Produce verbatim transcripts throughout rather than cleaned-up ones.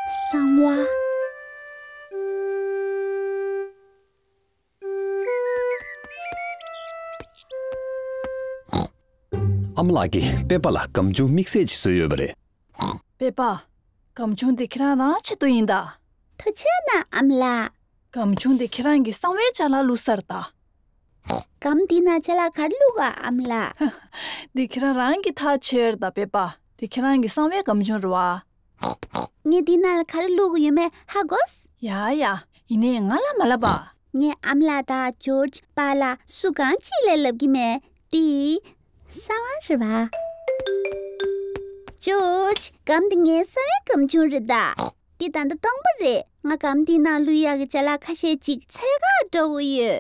གསང་བ། ཨ་མ་ལགས་ཀྱིས་པེ་པ་ལ་སྒམ་ཆུང་དམིགས་བསལ་ཅིག་བཟོས་ཡོད་པ་རེད། པེ་པ། སྒམ་ཆུང་དེ་ཁྱེད་རང་རང་ཆེད་དུ་ཡིན་ད། ཐུགས་རྗེ་གནང་ཨ་མ་ལགས། སྒམ་ཆུང་དེ་ཁྱེད་རང་གི་གསང་བའི་ཅ་ལག་བླུགས་ཚར་ད། སྒམ་འདི་ན་ཅ་ལག་ག་རེ་བླུགས་ཨ་ཨ་མ་ལགས། འདི་ཁྱེད་རང་རང་གི་ཐག་ཆོད་ད་པེ་པ། འདི་ཁྱེད་རང་གི་གསང་བའི་སྒམ་ཆུང་རེད་བ། ངས་འདི་ནང་ལ་ག་རེ་བླུགས་ཡོད་མེད་ཧ་གོ། ཡ་ཡ། ཡིན་ནའི་ང་ལ་མ་ལབ་པ། ངས་ཨ་མ་ལགས་དང་ཇོརྗ་པཱ་ལགས་སུ་གང་ཅིག་ལ་ལབ་ཀྱི་མེད། འདི་གསང་བ་རེད་བ། ཇོརྗ། སྒམ་འདི་ངའི་གསང་བའི་སྒམ་ཆུང་རེད་ད། འདི་ད་ལྟ་སྟོང་པ་རེད། ང་སྒམ་འདིའི་ནང་བླུག་ཡག་གི་ཅ་ལག་ཁ་ཤས་ཅིག་འཚོལ་ག་འགྲོ་གི་ཡོད།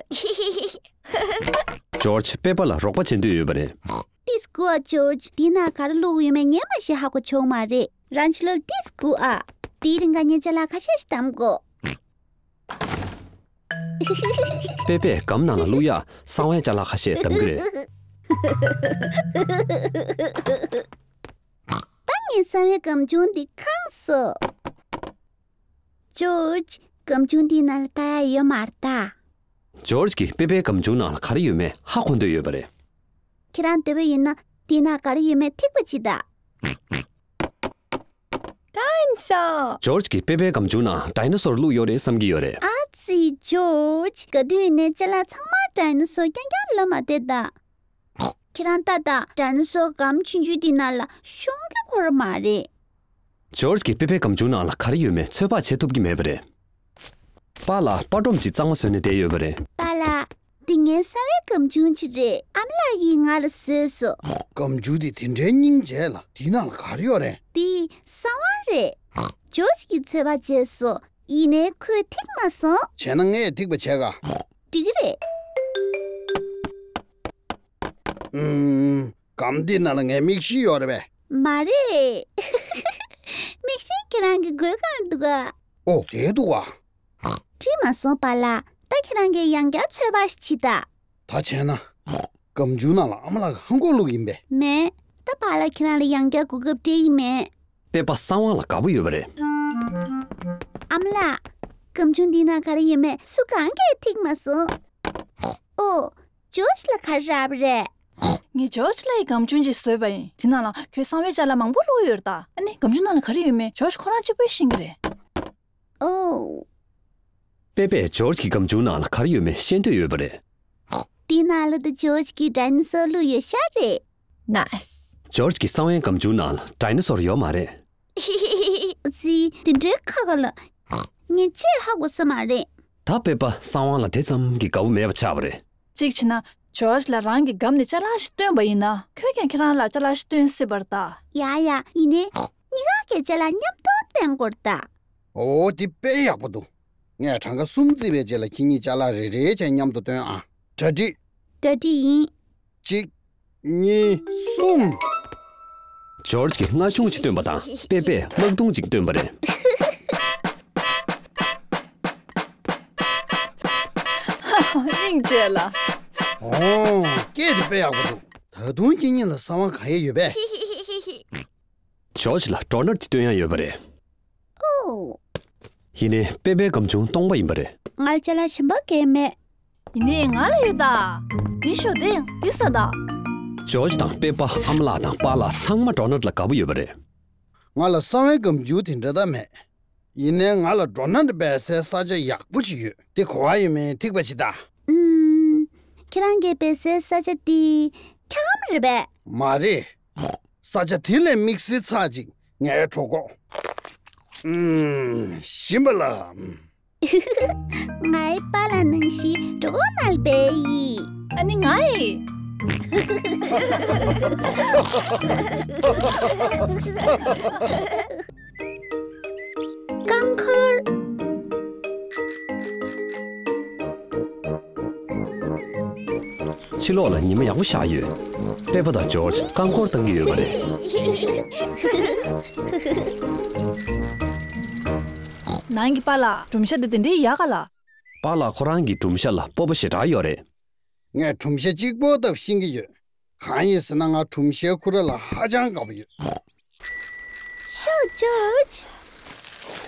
ཇོརྗ་པེ་པ་ལ་རོགས་པ་བྱེད་འདོད་ཡོད་པ་རེད། ཏིས་ཀུ་ཨ། ཇོརྗ། འདི་ན་ག་རེ་བླུགས་ཡོད་མེད་ངས་མ་ཤེས་ཧ་གོ་བྱུང་མ་རེད། རང་ཕྱི་ལོགས་ཏིས་ཀུ་ཨ། དེའི་རིང་ག་ངས་ཅ་ལག་ཁ་ཤས་ཤིག་བདམ་དགོས། པེ་པས་སྒམ་ནང་ལ་བླུག་ཡག་གསང་བའི་ཅ་ལག་ཁ་ཤས་བདམ་གི་རེད། ད་ངའི་གསང་བའི་སྒམ་ཆུང་འདི་ཁེངས་སོང་། ཇོརྗ། སྒམ་ཆུང་འདིའི་ནང་ལ་ལྟ་ཡག་ཡོད་མ་རེད་ད། ཇོརྗ་གིས་པེ་པའི་སྒམ་ཆུང་ནང་ལ་ག་རེ་ཡོད་མེད་ཧ་གོ་འདོད་ཡོད་པ་རེད། ཁྱེད་རང་འདོད་པ་ཡིན་ན་འདིའི་ནང་ག་རེ་ཡོད་མེད་ཐིག་པ་གཅིག་ད། ཁེངས་སོང་། ཇོརྗ་གིས་པེ་པའི་སྒམ་ཆུང་ནང་ཌའི་ནོ་སོར་བླུགས་ཡོད་རེད་བསམ་གྱི་ཡོད་རེད། ཨ་ཙི་ཇོརྗ། ག་དུས་ནས་ཅ་ལག་ཚང་མ་ཌའི་ནོ་སོར་རྐྱང་རྐྱང་ལབ་མ་བསྡད་ད། ཁྱེད་རང་ལྟ་དང་ཌའི་ནོ་སོར་སྒམ་ཆུང་ཆུང་དེའི་ནང་ལ་ཤོང་གི་ཁོ་ར་མ་རེད། ཇོརྗ་གིས་པེ་པའི་སྒམ་ཆུང་ནང་ལ་ག་རེ་ཡོད་མེད་ཚོད་དཔག་བྱེད་ཐུབ་ཀྱི་མེད་པ་རེད། པཱ་ལགས་པར་སྒྲོམ་གཅིག་གཙང་མ་བཟོས་ནས་བསྡད་ཡོད་པ་རེད། པཱ་ལགས། འདི་ངའི་གསང་བའི་སྒམ་ཆུང་ཅིག་རེད། ཨ་མ་ལགས་ཀྱིས་ང་ལ་བཟོས་སོང་། སྒམ་ཆུང་འདི་དེ་འདྲའི་སྙིང་རྗེ་ལ། འདི་ནང་ལ་ག་རེ་ཡོད་རེད། འདི་གསང་བ་རེད། ཇོརྗ་གིས་ཚོད་དཔག་བྱས་སོང་། ཡིན་ནའི་ཁོས་ཐིག་མ་སོང་། བྱས་ན་ངས་ཐིག་པ་བྱས་ག། འགྲིག་གི་རེད། ཨུམ། སྒམ་འདི་ནང་ལ་ངའི་མིག་ཤེལ་ཡོད་རེད་པས། མ་རེད། མིག་ཤེལ་ཁྱེད་རང་གི་མགོའི་སྒང་འདུག་ག། ཨོ་དེ་འདུག་ག། བྲིས་མ་སོང་པཱ་ལགས། ད་ཁྱེད་རང་གིས་ཡང་བསྐྱར་ཚོད་དཔག་ཞིག་བྱེད་ད། ད་བྱས་ན། སྒམ་ཆུང་ནང་ལ་ཨ་མ་ལགས་ཀྱི་ཧ་གོ་བླུགས་ཡིན་པས། མེད། ད་པཱ་ལགས་ཁྱེད་རང་ལ་ཡང་བསྐྱར་གོ་སྐབས་སྤྲད་ཀྱི་མེད། པེ་པ་གསང་བ་ལ་དགའ་པོ་ཡོད་པ་རེད། ཨ་མ་ལགས། སྒམ་ཆུང་འདི་ནང་ག་རེ་ཡོད་མེད་སུ་གང་གིས་ཐིག་མ་སོང་། ཨོ། ཇོརྗ་ལ་ག་རེ་རག་པ་རེད། ངས་ཇོརྗ་ལགས་ཀྱི་སྒམ་ཆུང་ཅིག་བཟོས་པ་ཡིན། དེ་ནང་ལ་ཁོའི་གསང་བའི་ཅ་ལག་མང་པོ་བླུགས་ཡོད་རེད་ད། ཨ་ནི་སྒམ་ཆུང་ནང་ལ་ག་རེ་ཡོད་མེད་ཇོརྗ་ཁོ་རང་གཅིག་པོས་ཤེས་ཀྱི་རེད། ཨོ། པེ་པས་ཇོརྗ་གི་སྒམ་ཆུང་ནང་ལ་ག་རེ་ཡོད་མེད་ཤེས་འདོད་ཡོད་པ་རེད། འདི་ནང་ལ་ད་ཇོརྗ་གིས་ཌའི་ནོ་སོར་བླུགས་ཡོད་ཤག་རེད། ནའིས། ཇོརྗ་གི་གསང་བའི་སྒམ་ཆུང་ནང་ལ་ཌའི་ནོ་སོར་ཡོད་མ་རེད། ཙི། དེ་འདྲའི་ཁ་ཁ་ལ། ངས་ཅིག་ཧ་གོ་ས་མ་རེད། ད་པེ་པ་གསང་བ་ལ་དེ་ཙམ་གྱི་དགའ་པོ་མེད་པ་ཆགས་པ་རེད། གཅིག་བྱས་ན་ཇོརྗ་ལ་རང་གི་སྒམ་ནས་ཅ་ལག་ཞིག་བཏོན་པ་ཡིན་ན་ཁོས་ཀྱང་ཁྱེད་རང་ལ་ཅ་ལག་ཞིག་བཏོན་སྲིད་པ་རེད་ད། ཡ་ཡ་ཡིན་ནའི། གཉིས་ཀ་གིས་ཅ་ལག་མཉམ་དུ་བཏོན་དགོས་རེད་ད། ཨོ་དེ་དཔེ་ཡག་པོ་འདུག་ངས་གྲངས་ཀ་གསུམ་བརྩིས་པའི་རྗེས་ལ་ཁྱེད་གཉིས་ཅ་ལག་རེ་རེ་བྱས་མཉམ་དུ་བཏོན་ཨ། གྲ་སྒྲིག་གྲ་སྒྲིག་ཡིན། གཅིག་གཉིས། གསུམ། ཇོརྗ་གིས་རྔ་ཆུང་གཅིག་བཏོན་པ་དང་པེ་པས་དམག་དུང་གཅིག་བཏོན་པ་རེད། སྙིང་རྗེ་ལ། ཨོ། སྐད་དེ་དཔེ་ཡག་པོ་འདུག་ད་དུང་ཁྱེད་གཉིས་ལ་གསང་བ་གང་ཡང་ཡོད་པས། ཇོརྗ་ལ་ཌོ་ནཊ་ཅིག་སྟོན་ཡག་ཡོད་པ་རེད། ཨོ། ཡིན་ནའི་པེ་པའི་སྒམ་ཆུང་སྟོང་པ་ཡིན་པ་རེད། ང་ལ་ཅ་ལག་གཞན་པ་གང་ཡང་མེད། ཡིན་ནའི་ང་ལ་ཡོད་ད། འདི་ཤོག་འདི་འདི་ཟ་ད། ཇོརྗ་དང་པེ་པ་ཨ་མ་ལགས་དང་པཱ་ལགས་ཚང་མ་ཌོ་ནཊ་ལ་དགའ་པོ་ཡོད་པ་རེད། ང་ལ་གསང་བའི་སྒམ་ཆུང་དེ་འདྲ་ད་མེད། ཡིན་ནའི་ང་ལ་ཌོ་ནཊ་སྦས་སའི་ས་ཆ་ཡག་པོ་ཅིག་ཡོད། དེ་ག་པར་ཡོད་མེད་ཐིག་པ་བྱེད་ད། ཨུམ། ཁྱེད་རང་གིས་སྦས་སའི་ས་ཆ་དེ་འཁྱག་སྒམ་རེད་པས། མ་རེད། ས་ཆ་དེ་ལས་དམིགས་བསལ་ཚ་ཅིག་ངའི་གྲོད་ཁོག་ཨུམ། ཞིམ་པ་ལ། ངའི་པཱ་ལགས་ནང་བཞིན་གྲོད་ཁོག་ནང་ལ་སྦས་ཡིན། ཨ་ནི་ང་ཡི། རྐང་འཁོར། ཕྱི་ལོགས་ལ་ཉི་མ་ཡག་པོ་ཤར་ཡོད། པེ་པ་དང་ཇོརྗ་རྐང་འཁོར་བཏང་གི་ཡོད་པ་རེད། ནང་གི་པཱ་ལགས་སྒྲུང་བཤད་དེ་དེ་འདྲའི་ཡག་ག་ལ། པཱ་ལགས་ཁོ་རང་གི་སྒྲུང་བཤད་ལ་སྤོབས་པ་ཞེ་དྲག་ཡོད་རེད། ངས་སྒྲུང་བཤད་གཅིག་པོ་ལྟ་བུ་ཤེས་ཀྱི་ཡོད། གང་ཡིན་ཟེར་ན་ང་སྒྲུང་བཤད་ཁོ་རང་ལ་ཧ་ཅང་དགའ་པོ་ཡོད། ཤོག་ཇོརྗ།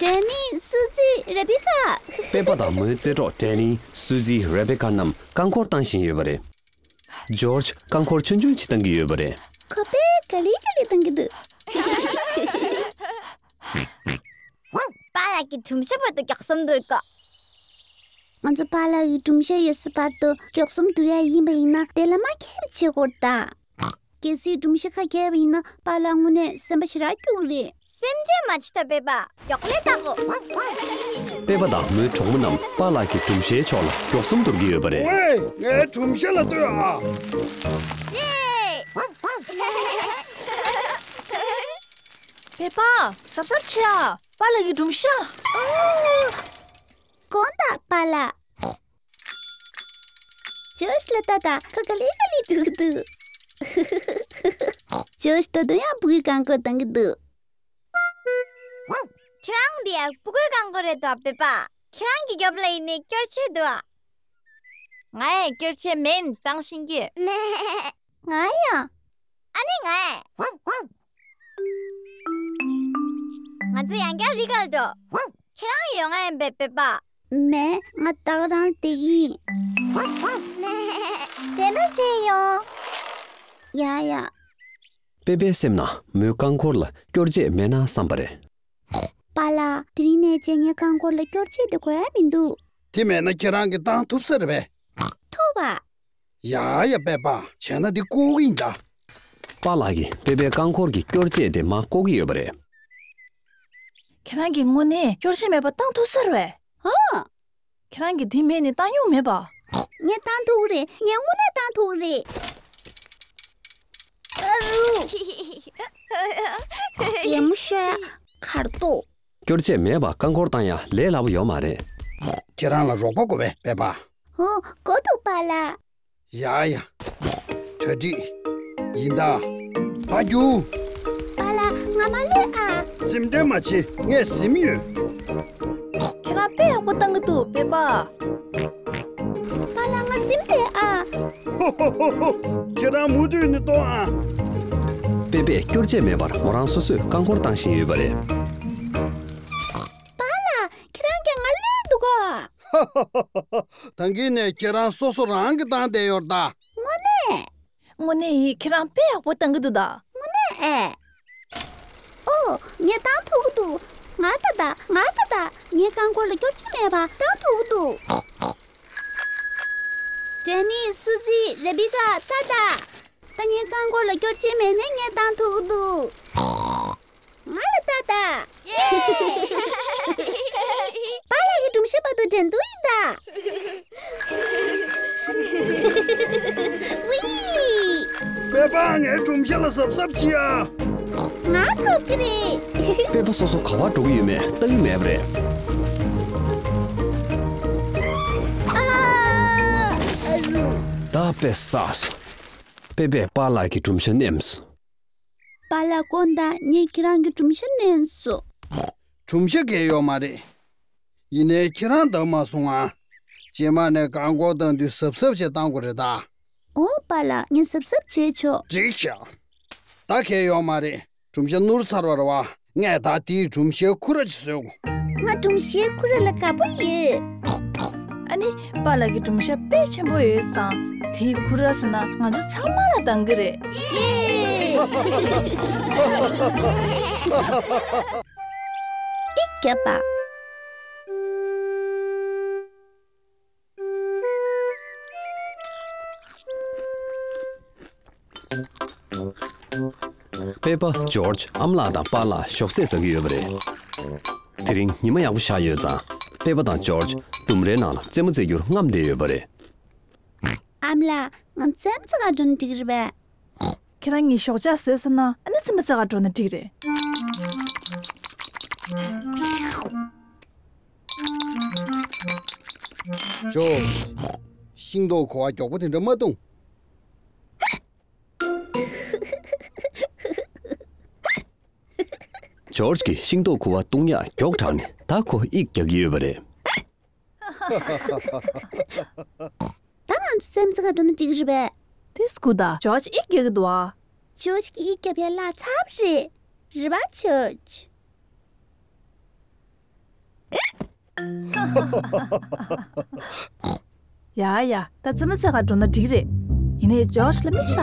ཌན་ནི། སུ་ཛི། རེ་བི་ཀ། པེ་པ་དང་མོའི་རྩེད་གྲོགས་ཌན་ནི། སུ་ཛི། རེ་བི་ཀ་རྣམས་རྐང་འཁོར་བཏང་བཞིན་ཡོད་པ་རེད། ཇོརྗ་རྐང་འཁོར་ཆུང་ཆུང་ཅིག་བཏང་གི་ཡོད་པ་རེད། ཁོ་པས་ག་ལེ་ག་ལེ་བཏང་གི་འདུག་པཱ་ལགས་ཀྱི་སྒྲུང་བཤད་བར་དུ་མགྱོགས་ཙམ་བསྡུར་དགོས། ང་ཚོ་པཱ་ལགས་ཀྱི་སྒྲུང་བཤད་ཡོད་ས་བར་དུ་མགྱོགས་ཙམ་བསྡུར་ཡ་ཡིན་པ་ཡིན་ན་དེ་ལ་མ་ཁྱད་པར་བྱེད་དགོས་ད། གལ་སྲིད་སྒྲུང་བཤད་ཁ་གྱེས་པ་ཡིན་ན་པཱ་ལགས་དངོས་གནས་སེམས་པ་ཞེ་དྲག་སྐྱོ་གི་རེད། སེམས་ཁྲལ་མ་བྱེད་ད་པེ་པ། མགྱོགས་ལས་བལྟ་གོ། པེ་པ་དང་མོའི་གྲོགས་མོ་རྣམས་པཱ་ལགས་ཀྱི་སྒྲུང་བཤད་ཕྱོགས་ལ་མགྱོགས་ཙམ་བསྡུར་གྱི་ཡོད་པ་རེད། ཝེ། ངའི་སྒྲུང་བཤད་ལ་ལྟོས་ཨ། ཡེ། པེ་པ། གཟབ་གཟབ་བྱེད་ཨ། པཱ་ལགས་ཀྱི་སྒྲུང་བཤད། དགོངས་དག་པཱ་ལགས། ཇོརྗ་ལ་ལྟ་དང་། ཁོ་ག་ལེ་ག་ལེ་འགྲོ་གི་འདུག་ཇོརྗ་ད་དུང་ཡང་སྤུ་གུའི་རྐང་འཁོར་བཏང་གི་འདུག་ཁྱེད་རང་འདི་ཡང་སྤུ་གུའི་རྐང་འཁོར་རེད་དོ་པེ་པ། ཁྱེད་རང་གི་རྒྱབ་ལ་ཡིན་ནའི་སྐྱོར་བྱེད་འདུག་ང་ཡང་སྐྱོར་བྱེད་མིན་བཏང་ཤེས་ཀྱི། ང་ཡང་། ཨ་ནི་ང་ཡང་། ང་ཚོ་ཡང་བསྐྱར་རི་ཁར་འགྲོ། ཁྱེད་རང་ཡོང་ང་ཡིན་པས་པེ་པ། མེད། ང་ད་ག་རང་བསྡད་ཀྱི་ཡིན། རྗེས་མ་མཇལ་ཡོང་། ཡ་ཡ། པེ་པའི་སེམས་ནང་མོའི་རྐང་འཁོར་ལ་སྐྱོར་བྱེད་མེད་ན་བསམ་པ་རེད། པཱ་ལགས། དེ་རིང་ནས་བྱས་ངའི་རྐང་འཁོར་ལ་སྐྱོར་བྱེད་དེ་དགོས་ཡ་མི་འདུག་དེ་མེད་ན་ཁྱེད་རང་གིས་བཏང་ཐུབ་ས་རེད་པས། ཐུབ་པ། ཡ་ཡ་པེ་པ། བྱས་ན་འདི་བཀོག་གི་ཡིན་ད། པཱ་ལགས་ཀྱིས་པེ་པའི་རྐང་འཁོར་གྱི་སྐྱོར་བྱེད་དེ་མར་བཀོག་གི་ཡོད་པ་རེད། ཁྱེད་རང་གིས་དངོས་གནས་སྐྱོར་བྱེད་མེད་པ་བཏང་ཐུབ་ས་རེད་པས། ཧོ། ཁྱེད་རང་གིས་དེ་མེད་ནས་བཏང་མྱོང་མེད་པ། ངས་བཏང་ཐུབ་ཀྱི་རེད། ངས་དངོས་གནས་བཏང་ཐུབ་ཀྱི་རེད། ཨ་རུ། གད་མོ་ཤོར་ཡ། གར་གཏོགས། སྐྱོར་བྱེད་མེད་པ་རྐང་འཁོར་བཏང་ཡ་ལས་སླ་པོ་ཡོད་མ་རེད། ཁྱེད་རང་ལ་རོགས་པ་དགོས་པས་པེ་པ། ཧོ། དགོས་འདུག་པཱ་ལགས། ཡ་ཡ། གྲ་སྒྲིག་ཡིན་ད། ད་རྒྱུགས། པཱ་ལགས་ང་མ་ལུས་ཨ། སེམས་ཁྲལ་མ་བྱེད། ངས་ཟིན་ཡོད། ཁྱེད་རང་དཔེ་ཡག་པོ་བཏང་གི་འདུག་པེ་པ། པཱ་ལགས་ང་ཟིན་པས་ཨ། ཧོ་ཧོ་ཧོ་ཧོ། ཁྱེད་རང་མུ་མཐུད་ནས་གཏོང་ཨ། པེ་པས་སྐྱོར་བྱེད་མེད་པར་མོ་རང་སོ་སོས་རྐང་འཁོར་བཏང་བཞིན་ཡོད་པ་རེད། པཱ་ལགས་ཁྱེད་རང་གིས་ང་བསླུས་འདུག་ག་ད་གིན་ནས་ཁྱེད་རང་སོ་སོ་རང་གིས་བཏང་བསྡད་ཡོད་ད། དངོས་གནས། དངོས་གནས་ཡིན། ཁྱེད་རང་དཔེ་ཡག་པོ་བཏང་གི་འདུག་ད། དངོས་གནས་ཨེ། ཨོ། ངས་བཏང་ཐུབ་ཀྱི་འདུག་ང་ད་ད། ང་ད་ད། ངའི་རྐང་འཁོར་ལ་སྐྱོར་བྱེད་མེད་པ་བཏང་ཐུབ་ཀྱི་འདུག་ཌན་ནི། སུ་ཛི། རེ་བི་ཀ། ད་ད། ད་ངའི་རྐང་འཁོར་ལ་སྐྱོར་བྱེད་མེད་ནས་ངས་བཏང་ཐུབ་ཀྱི་འདུག་ང་ལ་ལྟ་ད། ཡེ། པཱ་ལགས་ཀྱི་སྒྲུང་བཤད་བར་དུ་འགྲན་བསྡུར་ཡིན་ད། ཝི། པེ་པ་ངའི་སྒྲུང་བཤད་ལ་གཟབ་གཟབ་བྱེད་ཨ། ང་ཐོབ་ཀྱི་རེད། པེ་པ་སོ་སོ་ག་པར་འགྲོ་གི་ཡོད་མེད་ལྟ་གི་མེད་པ་རེད། ཨ། ཨ་རུ། ད་དཔེ་བསགས་སོང་། པེ་པས་པཱ་ལགས་ཀྱི་སྒྲུང་བཤད་ནེམས་སོང་། པཱ་ལགས་དགོངས་དག་ངས་ཁྱེད་རང་གི་སྒྲུང་བཤད་ནེམས་སོང་། སྒྲུང་བཤད་གལ་ཡོད་མ་རེད། ཡིན་ནའི་ཁྱེད་རང་འདང་མ་སོང་ང་། རྗེས་མ་ནས་རྐང་འཁོར་བཏང་དུས་གཟབ་གཟབ་བྱས་བཏང་དགོས་རེད་ད། འོ་པཱ་ལགས་ངས་གཟབ་གཟབ་བྱས་ཆོག་འགྲིག་ཤག་ད་གལ་ཡོད་མ་རེད། སྒྲུང་བཤད་ནོར་ཚར་བ་རེད་བ། ངས་ད་དེའི་སྒྲུང་བཤད་ཁུ་ར་ཅིག་བཟོས་གོ། ང་སྒྲུང་བཤད་ཁུ་ར་ལ་དགའ་པོ་ཡོད། ཨ་ནི་པཱ་ལགས་ཀྱི་སྒྲུང་བཤད་དཔེ་ཆེན་པོ་ཡོད་ཙང་དེའི་ཁུ་ར་བཟོས་ན་ང་ཚོ་ཚང་མ་ལ་འདང་གི་རེད། ཡེ། ཨི་རྒྱབ་པ། པེ་པ། ཇོརྗ། ཨ་མ་ལགས་དང་པཱ་ལགས་ཞོགས་ཟས་ཟ་གི་ཡོད་པ་རེད། དེ་རིང་ཉི་མ་ཡག་པོ་ཤར་ཡོད་ཙང་པེ་པ་དང་ཇོརྗ་ལྡུམ་རའི་ནང་ལ་རྩེད་མོ་རྩེ་རྒྱུར་རྔམ་བསྡད་ཡོད་པ་རེད། ཨ་མ་ལགས་ང་རྩེད་མོ་རྩེ་གར་འགྲོ་ན་འགྲིག་གི་རེད་པས། ཁྱེད་རང་གཉིས་ཞོགས་ཇ་ཟས་ཚར་ན་ཨ་ནི་རྩེད་མོ་རྩེ་གར་འགྲོ་ན་འགྲིག་རེད། ཇོ། ཤིང་ཏོག་ཁུ་བ་མགྱོགས་པོ་དེ་འདྲ་མ་བཏུང་། ཇོརྗ་གིས་ཤིང་ཏོག་ཁུ་བ་བཏུང་ཡག་མགྱོགས་དྲགས་ནས་ད་ཁོ་དབྱིག་རྒྱག་གི་ཡོད་པ་རེད། ད་ང་ཚོ་རྩེད་མོ་རྩེ་གར་འགྲོ་ན་འགྲིག་གི་རེད་པས། དེ་སྐུ་ད་ཇོརྗ་དབྱིག་རྒྱག་གི་འདུག་ཨ། ཇོརྗ་གིས་དབྱིག་རྒྱབ་ཡག་བརླག་ཚར་བ་རེད། རེད་པ་ཇོརྗ། ཡ་ཡ། ད་རྩེད་མོ་རྩེ་གར་འགྲོ་ན་འགྲིག་རེད། ཡིན་ནའི་ཇོརྗ་ལ་མིག་ལྟ།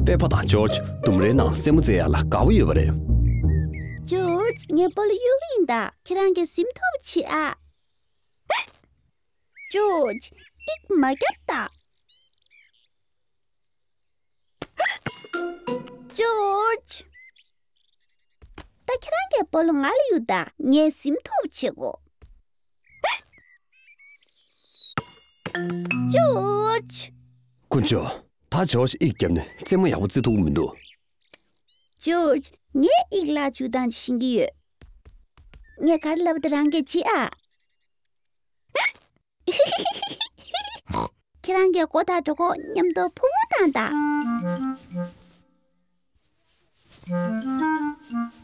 པེ་པ་དང་ཇོརྗ་ལྡུམ་རའི་ནང་རྩེད་མོ་རྩེ་ཡ་ལ་དགའ་པོ་ཡོད་པ་རེད། ཇོརྗ། ངས་སྤོ་ལོ་གཡུག་གི་ཡིན་ད། ཁྱེད་རང་གིས་ཟིན་ཐུབ་པ་བྱེད་ཨ། ཇོརྗ། ཡིག་མ་རྒྱབ་ད། ཇོརྗ། ད་ཁྱེད་རང་གིས་སྤོ་ལོ་ང་ལ་གཡུག་ད། ངས་ཟིན་ཐུབ་བྱེད་གོ། ཇོརྗ། དཀོན་མཆོག། ད་ཇོརྗ་ཡིག་བརྒྱབ་ནས་རྩེད་མོ་ཡག་པོ་རྩེ་ཐུབ་ཀྱི་མི་འདུག་ཇོརྗ། ངས་ཡིག་བརླག་བཅུག་སྟངས་ཤེས་ཀྱི་ཡོད། ངས་ག་རེ་ལབ་པ་དེ་རང་གིས་བྱེད་ཨ། ཁྱེད་རང་གིས་སྒོ་དང་གྲོད་ཁོག་མཉམ་དུ་ཕུང་བོ་བཏང་དང་།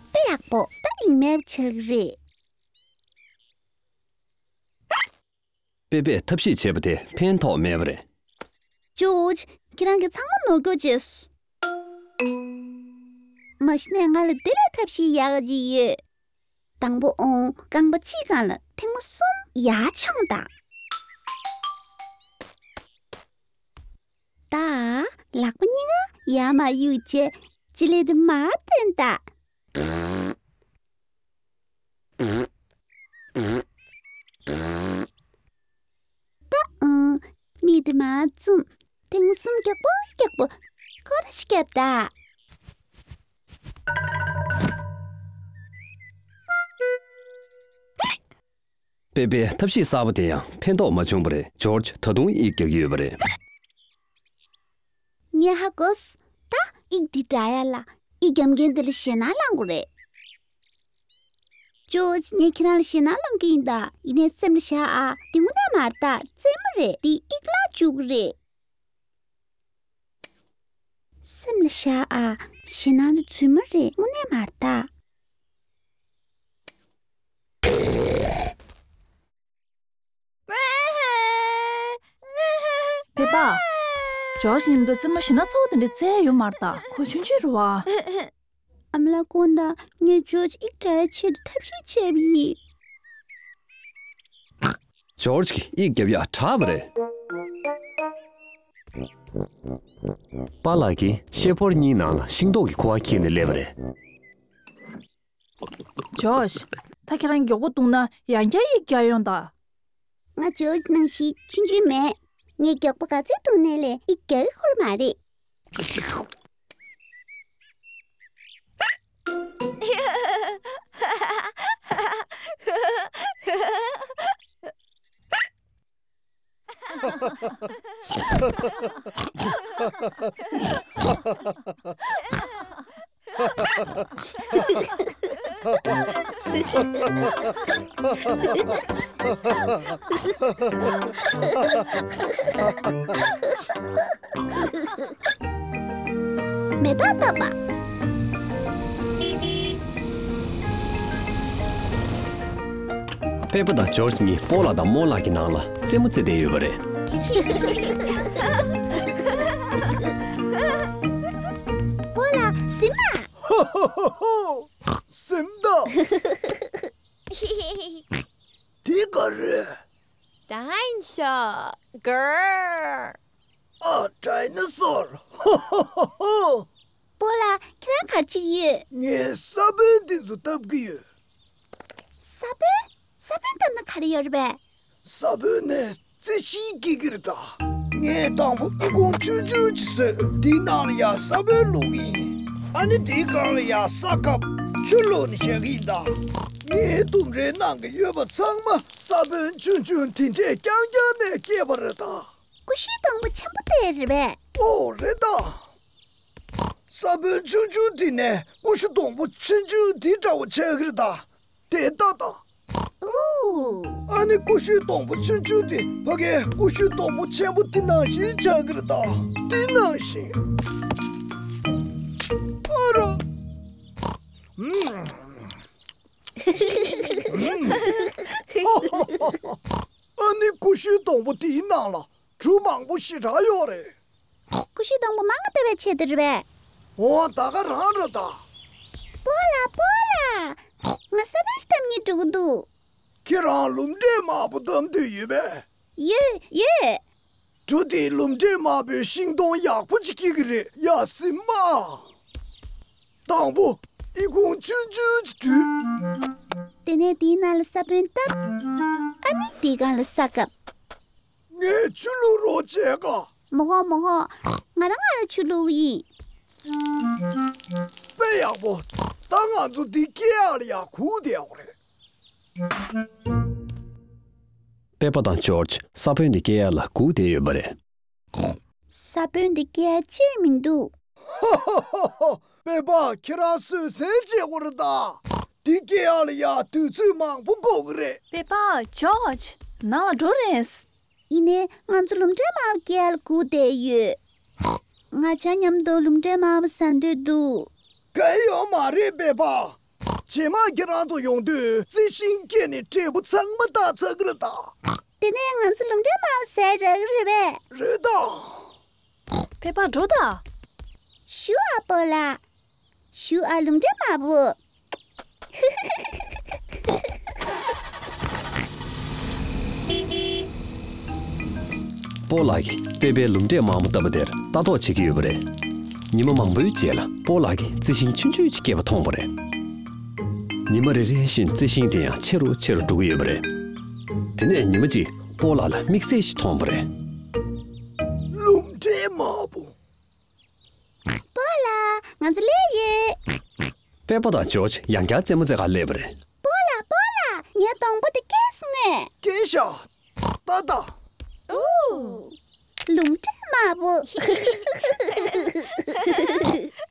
དཔེ་ཡག་པོ། ད་ཡིན་མེད་ཆགས་རེད། པེ་པས་ཐབས་ཤེས་བྱས་པ་དེ་ཕན་ཐོགས་མེད་པ་རེད། ཇོརྗ། ཁྱེད་རང་གིས་ཚང་མ་ནོར་སྐྱོར་བྱས་སོང་། མ་གཞི་ནས་ང་ལ་དེ་ལས་ཐབས་ཤེས་ཡག་ག་ཅིག་ཡོད། དང་པོ་ཨོང་རྐང་པ་གཅིག་སྒང་ལ་ཐེངས་མ་གསུམ་ཡར་མཆོངས་དང་། ད་ལག་པ་གཉིས་ཀ་ཡར་མར་གཡུག་བྱས་ལྕེ་ལེ་དེ་མར་བཏོན་དང་། ད་ཨང་། མིག་དེ་མར་བཙུམ། ཐེངས་མ་གསུམ་རྒྱག་པོ་རྒྱག་པོ་སྐོར་ར་ཞིག་བརྒྱབ་ད། པེ་པེ་ཐབས་ཤེས་གསར་པ་དེ་ཡང་ཕན་ཐོགས་མ་བྱུང་བ་རེད། ཇོརྗ་ད་དུང་ཡིག་རྒྱག་གི་ཡོད་པ་རེད། ངས་ཧ་གོ་སོང་། ད་ཡིག་འདི་འདྲ་ཡ་ལ་ཡིག་རྒྱབ་མཁན་དེ་ལ་ཞེད་སྣང་ལངས་དགོས་རེད། ཇོརྗ། ངས་ཁྱེད་རང་ལ་ཞེད་སྣང་ལངས་ཀྱི་ཡིན་ད། ཡིན་ནའི་སེམས་ལ་བཞག་ཨ། འདི་དངོས་གནས་མ་རེད་ད། རྩེད་མོ་རེད། འདི་ཡིག་བརླག་བཅུག་གི་རེད། སེམས་ལ་བཞག་ཨ། ཞེད་སྣང་དེ་རྫུན་མ་རེད། དངོས་གནས་མ་རེད་ད། པེ་པ། ཇོརྗ་མཉམ་དུ་རྩེད་མོ་ཞེ་དྲག་ཚ་བོ་དེ་འདྲ་རྩེ་ཡ་ཡོད་མ་རེད་ད། ཁོ་ཆུང་ཆུང་རེད་བ། ཨ་མ་ལགས་དཀོན་མཆོག། ངས་ཇོརྗ་ཡིག་བྲི་ཡའི་ཆེད་དུ་ཐབས་ཤེས་བྱས་པ་ཡིན། ཇོརྗ་གིས་ཡིག་རྒྱབ་ཡག་དྲག་པ་རེད། པཱ་ལགས་ཀྱིས་ཤེལ་ཕོར་གཉིས་ནང་ལ་ཤིང་ཏོག་གི་ཁུ་བ་འཁྱེར་ནས་སླེབས་པ་རེད། ཇོརྗ། ད་ཁྱེད་རང་མགྱོགས་པོ་འདུག་ན་ཡང་བསྐྱར་ཡིག་རྒྱག་ཡོང་ད། ང་ཇོརྗ་ནང་བཞིན་ཆུང་ཆུང་མེད། ངས་མགྱོགས་པོ་ག་ཚོད་འདུག་ནའི་ལས་ཡིག་རྒྱག་གི་ཁོར་མ་རེད། མེ་ཏོག་བཏབ་པ། པེ་པ་དང་ཇོརྗ་གཉིས་སྤོ་ལགས་དང་རྨོ་ལགས་ཀྱི་ནང་ལ་རྩེད་མོ་རྩེ་བསྡད་ཡོད་པ་རེད། སྤོ་ལགས་ཟིན་ན། ཧོ་ཧོ་ཧོ་ཧོ། ཟིན་ད། དེ་ག་རེད། ཌའི་ནོ་སོར། གར། ཨ། ཌའི་ནོ་སོར། ཧོ་ཧོ་ཧོ་ཧོ། སྤོ་ལགས་ཁྱེད་རང་ག་རེ་བྱེད་ཀྱི་ཡོད། ངས་ས་བོན་འདི་ཚོ་བཏབ་ཀྱི་ཡོད། ས་བོན། ས་བོན་བཏབ་ན་ག་རེ་ཡོད་རེད་པས། ས་བོན་ནས་རྩི་ཤིང་སྐྱེ་གི་རེད་ད། ངས་དང་པོ་ཨི་ཁུང་ཆུང་ཆུང་ཅིག་བཟོས། དེའི་ནང་ལ་ཡ་ས་བོན་བླུགས་ཀྱི་ཡིན། ཨ་ནི་དེའི་སྒང་ལ་ཡ་ས་ཁབ་ཆུ་བླུགས་ནས་བཞག་གི་ཡིན་ད། ངའི་ལྡུམ་རའི་ནང་གི་ཡོད་པ་ཚང་མ་ས་བོན་ཆུང་ཆུང་དེ་འདྲས་རྐྱང་རྐྱང་ནས་སྐྱེས་པ་རེད་ད། ཀུ་ཤུའི་སྡོང་པོ་ཆེན་པོ་དེ་རེད་པས། ཨོ་རེད་ད། ས་བོན་ཆུང་ཆུང་དེ་ནས་ཀུ་ཤུ་སྡོང་པོ་ཆུང་ཆུང་དེ་འདྲ་བོ་ཆགས་ཀྱི་རེད་ད། དེ་ལྟ་ད། ཨོ། ཨ་ནི་ཀུ་ཤུའི་སྡོང་པོ་ཆུང་ཆུང་དེ་ཕ་གིའི་ཀུ་ཤུའི་སྡོང་པོ་ཆེན་པོ་དེ་ནང་བཞིན་ཆགས་ཀྱི་རེད་ད། དེ་ནང་བཞིན། ཨ་རོ། ཨུམ། ཨ་ནི་ཀུ་ཤུའི་སྡོང་པོ་དེའི་ནང་ལ་གྲུ་མང་པོ་ཞེ་དྲག་ཡོད་རེད། ཀུ་ཤུའི་སྡོང་པོ་མང་ང་བཏབ་པའི་ཆེད་དུ་རེད་པས། འོ་ད་ག་རང་རེད་ད། སྤོ་ལགས། སྤོ་ལགས། ང་ས་བོན་ཞིག་བཏབ་སྙིང་འདོད་ཀྱི་འདུག་ཁྱེད་རང་ལུམ་འབྲས་དམར་པོ་བཏབ་འདོད་ཡོད་པས། ཡོད། ཡོད། འགྲོ། དེ་ལུམ་འབྲས་དམར་པོས་ཤིང་སྡོང་ཡག་པོ་ཅིག་སྐྱེ་གི་རེད། ཡ། སྲིད་མ། དང་པོ། ཨི་ཁུང་ཆུང་ཆུང་ཅིག་བྲུས། དེ་ནས་དེའི་ནང་ལ་ས་བོན་བཏབ། ཨ་ནི་དེའི་སྒང་ལ་ས་བཀབ། ངས་ཆུ་བླུག་རོགས་བྱེད་ག་མི་དགོས། མི་དགོས། ང་རང་ང་རང་ཆུ་བླུག་ཡིན། དཔེ་ཡག་པོ། ད་ང་ཚོ་འདི་སྐྱེ་ཡག་ལ་ཡར་སྒུག་བསྡད་ཡོད་རེད། པེ་པ་དང་ཇོརྗ་ས་བོན་འདི་སྐྱེ་ཡག་ལ་སྒུག་བསྡད་ཡོད་པ་རེད། ས་བོན་འདི་སྐྱེ་ཡག་ཅིག་མི་འདུག་ཧ་ཧ་ཧ་ཧ། པེ་པ། ཁྱེད་རང་བཟོད་བསྲན་བྱེད་དགོས་རེད་ད། འདི་སྐྱེ་ཡག་ལ་ཡ་དུས་ཚོད་མང་པོ་འགོར་གི་རེད། པེ་པ། ཇོརྗ། ནང་ལ་འགྲོ་རན། ཡིན་ནའི་ང་ཚོ་ལུམ་འབྲས་དམར་པོ་སྐྱེ་ཡག་ལ་སྒུག་བསྡད་ཡོད། ང་ཆ་མཉམ་དུ་ལུམ་འབྲས་དམར་པོ་ཟ་འདོད་འདུག་གལ་ཡོད་མ་རེད་པེ་པ། རྗེས་མ་ཁྱེད་རང་ཚོ་ཡོང་དུས་རྩི་ཤིང་སྐྱེས་ནས་འབྲས་བུ་ཚང་མ་བཏགས་ཚར་གི་རེད་ད། དེ་ནས་ང་ཚོ་ལུམ་འབྲས་དམར་པོ་ཟ་ཡག་རག་གི་རེད་པས། རེད་ད། པེ་པ། འགྲོ་ད། ཞུ་ཨ། སྤོ་ལགས། ཞུ་ཨ། ལུམ་འབྲས་དམར་པོ། སྤོ་ལགས་ཀྱིས་པེ་པའི་ལུམ་འབྲས་དམར་པོ་བཏབ་པ་དེར་ལྟ་རྟོག་བྱེད་ཀྱི་ཡོད་པ་རེད། ཉི་མ་མང་པོའི་རྗེས་ལ་སྤོ་ལགས་ཀྱིས་རྩི་ཤིང་ཆུང་ཆུང་ཅིག་སྐྱེས་པ་མཐོང་བ་རེད། ཉི་མ་རེ་རེ་བཞིན་རྩི་ཤིང་དེ་ཡང་ཆེ་རུ་ཆེ་རུ་འགྲོ་གི་ཡོད་པ་རེད། དེ་ནས་ཉི་མ་གཅིག་སྤོ་ལགས་ལ་དམིགས་བསལ་ཞིག་མཐོང་བ་རེད། ལུམ་འབྲས་དམར་པོ། སྤོ་ལགས། ང་ཚོ་སླེབས་ཡོད། པེ་པ་དང་ཇོརྗ་ཡང་བསྐྱར་རྩེད་མོ་རྩེ་གར་སླེབས་པ་རེད། སྤོ་ལགས། སྤོ་ལགས། ངའི་སྡོང་པོ་དེ་སྐྱེས་སོང་ངས། སྐྱེས་ཤག་ད་ད། ཨོ། ལུམ་འབྲས་དམར་པོ།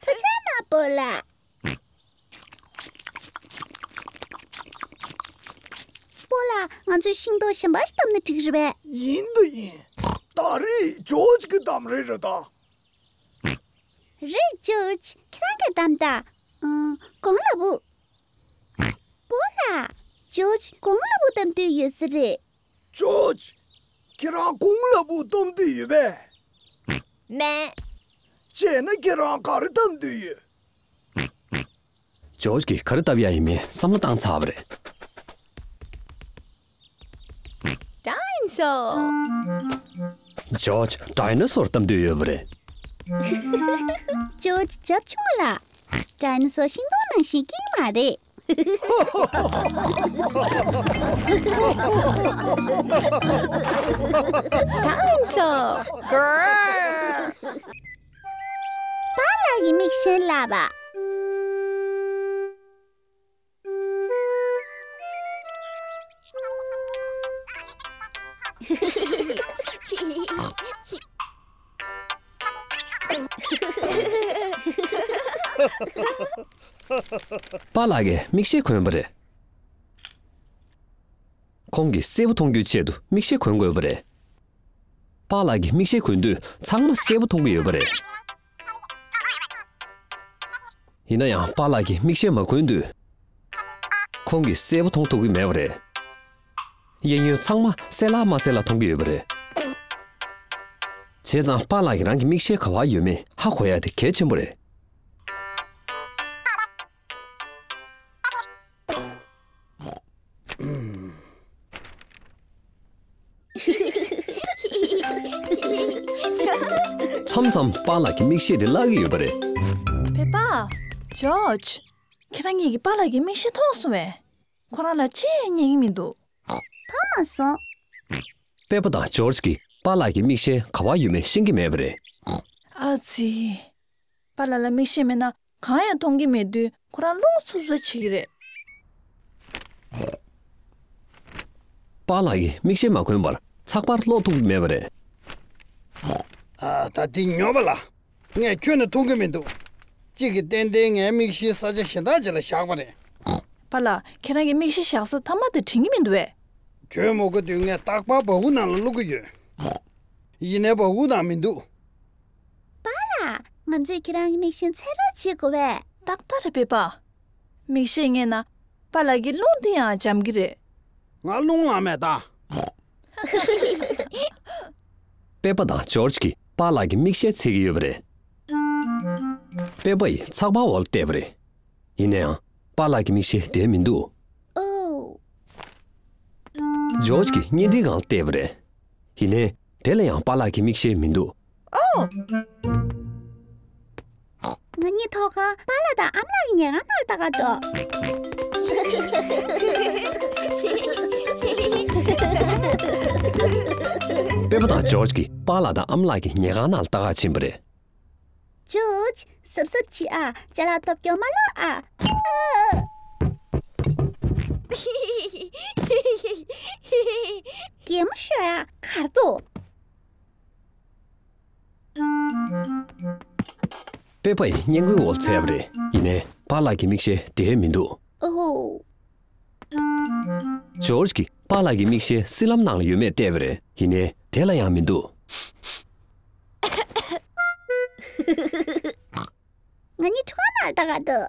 ཐུགས་རྗེ་གནང་། སྤོ་ལགས། སྤོ་ལགས། ང་ཚོས་ཤིང་ཏོག་གཞན་པ་ཞིག་བཏབ་ན་འགྲིག་རེད་པས། ཡིན་དང་ཡིན། ད་རེས་ཇོརྗ་གི་གདམ་རེད་རེད་ད། རེད། ཇོརྗ། ཁྱེད་རང་གིས་གདམ་ད། ཨང་། གོང་ལ་བུ། སྤོ་ལགས། ཇོརྗ་གོང་ལ་བུ་གདམ་འདོད་ཡོད་ས་རེད། ཇོརྗ། ཁྱེད་རང་གོང་ལ་བུ་གདམ་འདོད་ཡོད་པས། མེད། བྱས་ན་ཁྱེད་རང་ག་རེ་གདམ་འདོད་ཡོད། ཇོརྗ་གིས་ག་རེ་བཏབ་ཡག་ཡིན་མིན་བསམ་བློ་བཏང་ཚར་བ་རེད། ཌའི་ནོ་སོར། ཇོརྗ་ཌའི་ནོ་སོར་གདམ་འདོད་ཡོད་པ་རེད། ཇོརྗ་རྒྱབ་ཆུང་ལ། ཌའི་ནོ་སོར་ཤིང་སྡོང་ནང་བཞིན་སྐྱེ་གི་མ་རེད། ཌའི་ནོ་སོར། པཱ་ལགས་ཀྱི་མིག་ཤེལ་ལགས་པ། པཱ་ལགས་ཀྱིས་མིག་ཤེལ་གོན་པ་རེད། ཁོང་གིས་གསལ་པོ་མཐོང་རྒྱུའི་ཆེད་དུ་མིག་ཤེལ་གོན་དགོས་པ་རེད། པཱ་ལགས་ཀྱིས་མིག་ཤེལ་གོན་དུས་ཚང་མ་གསལ་པོ་མཐོང་གི་ཡོད་པ་རེད། ཡིན་ན་ཡང་པཱ་ལགས་ཀྱིས་མིག་ཤེལ་མ་གོན་དུས། ཁོང་གིས་གསལ་པོ་མཐོང་ཐུབ་ཀྱི་མེད་པ་རེད། གཡས་གཡོན་ཚང་མ་གསལ་ལ་མ་གསལ་ལ་མཐོང་གི་ཡོད་པ་རེད། བྱས་ཙང་པཱ་ལགས་ཀྱིས་རང་གི་མིག་ཤེལ་ག་པར་ཡོད་མེད་ཧ་གོ་ཡ་དེ་གལ་ཆེན་པོ་རེད། མཚམས་མཚམས་པཱ་ལགས་ཀྱི་མིག་ཤེལ་དེ་བརླག་གི་ཡོད་པ་རེད། པེ་པ། ཇོརྗ། ཁྱེད་རང་གཉིས་ཀྱིས་པཱ་ལགས་ཀྱི་མིག་ཤེལ་མཐོང་སོང་བས། ཁོ་རང་ལ་ཅི་ཡང་ཉན་གྱི་མི་འདུག་མཐོང་མ་སོང་། པེ་པ་དང་ཇོརྗ་གིས་པཱ་ལགས་ཀྱི་མིག་ཤེལ་ག་པར་ཡོད་མེད་ཤེས་ཀྱི་མེད་པ་རེད། ཨ་ཙི། པཱ་ལགས་ལ་མིག་ཤེལ་མེད་ན་གང་ཡང་མཐོང་གི་མེད་དུས་ཁོ་རང་རླུང་འཚུབ་འཚུབ་བྱེད་ཀྱི་རེད། པཱ་ལགས་ཀྱིས་མིག་ཤེལ་མ་གོན་པར་ཚགས་པར་ཀློག་ཐུབ་ཀྱི་མེད་པ་རེད། ཨ། ད་འདི་ཉོབ་པ་ལ། ངས་ཁྱོན་ནས་མཐོང་གི་མི་འདུག་གཅིག་གིས་ཏན་ཏན་ངའི་མིག་ཤེལ་ས་ཆ་གཞན་དག་ཅིག་ལ་བཞག་པ་རེད། པཱ་ལགས། ཁྱེད་རང་གི་མིག་ཤེལ་བཞག་ས་མཐའ་མ་དེ་དྲན་གྱི་མི་འདུག་བས། ཁྱོད་མ་གོ་དུས་ངས་རྟག་པར་སྦ་ཁུག་ནང་ལ་བླུག་གི་ཡོད། ཡིན་ནའི་སྦ་ཁུག་ནང་མི་འདུག་པཱ་ལགས། ང་ཚོས་ཁྱེད་རང་གི་མིག་ཤེལ་འཚོལ་རོགས་བྱེད་དགོས་པས། ཏག་ཏག་རེད་པེ་པ། མིག་ཤེལ་རྙེད་ན་པཱ་ལགས་ཀྱི་རླུང་དེ་ཡང་འཇམ་གྱི་རེད། ང་རླུང་ལངས་མེད་ད། པེ་པ་དང་ཇོརྗ་གིས་པཱ་ལགས་ཀྱི་མིག་ཤེལ་འཚོལ་གྱི་ཡོད་པ་རེད། པེ་པ་ཡིས་ཚགས་པར་འོག་ལ་བལྟས་པ་རེད། ཡིན་ན་ཡང་པཱ་ལགས་ཀྱི་མིག་ཤེལ་དེར་མི་འདུག་ཨོ། ཇོརྗ་གིས་བརྙན་འཕྲིན་སྒང་བལྟས་པ་རེད། ཡིན་ནའི་དེ་ལ་ཡང་པཱ་ལགས་ཀྱི་མིག་ཤེལ་མི་འདུག་ཨོ། ང་གཉིས་ཐོག་ཁར་པཱ་ལགས་དང་ཨ་མ་ལགས་ཀྱི་ཉལ་ཁང་ནང་ལ་ལྟ་ག་འགྲོ། པེ་པ་དང་ཇོརྗ་གིས་པཱ་ལགས་དང་ཨ་མ་ལགས་ཀྱི་ཉལ་ཁང་ནང་ལ་ལྟ་ག་ཕྱིན་པ་རེད། ཇོརྗ། གཟབ་གཟབ་བྱེད་ཨ། ཅ་ལག་སྟོབས་སྐྱོ་མ་ལོག་ཨ། གད་མོ་ཤོར་ཨ། གར་འདུག་པེ་པ་ཡིས་སྔས་མགོའི་འོག་ལ་འཚོལ་བ་རེད། ཡིན་ནའི་པཱ་ལགས་ཀྱི་མིག་ཤེལ་དེར་མི་འདུག་ཨོ། ཇོརྗ་གིས་པཱ་ལགས་ཀྱི་མིག་ཤེལ་སྲིབ་ལམ་ནང་ལ་ཡོད་མེད་བལྟས་པ་རེད། ཡིན་ནའི་དེ་ལ་ཡང་མི་འདུག་ང་གཉིས་ཁྲུས་ཁང་ནང་ལ་ལྟ་ག་འགྲོ།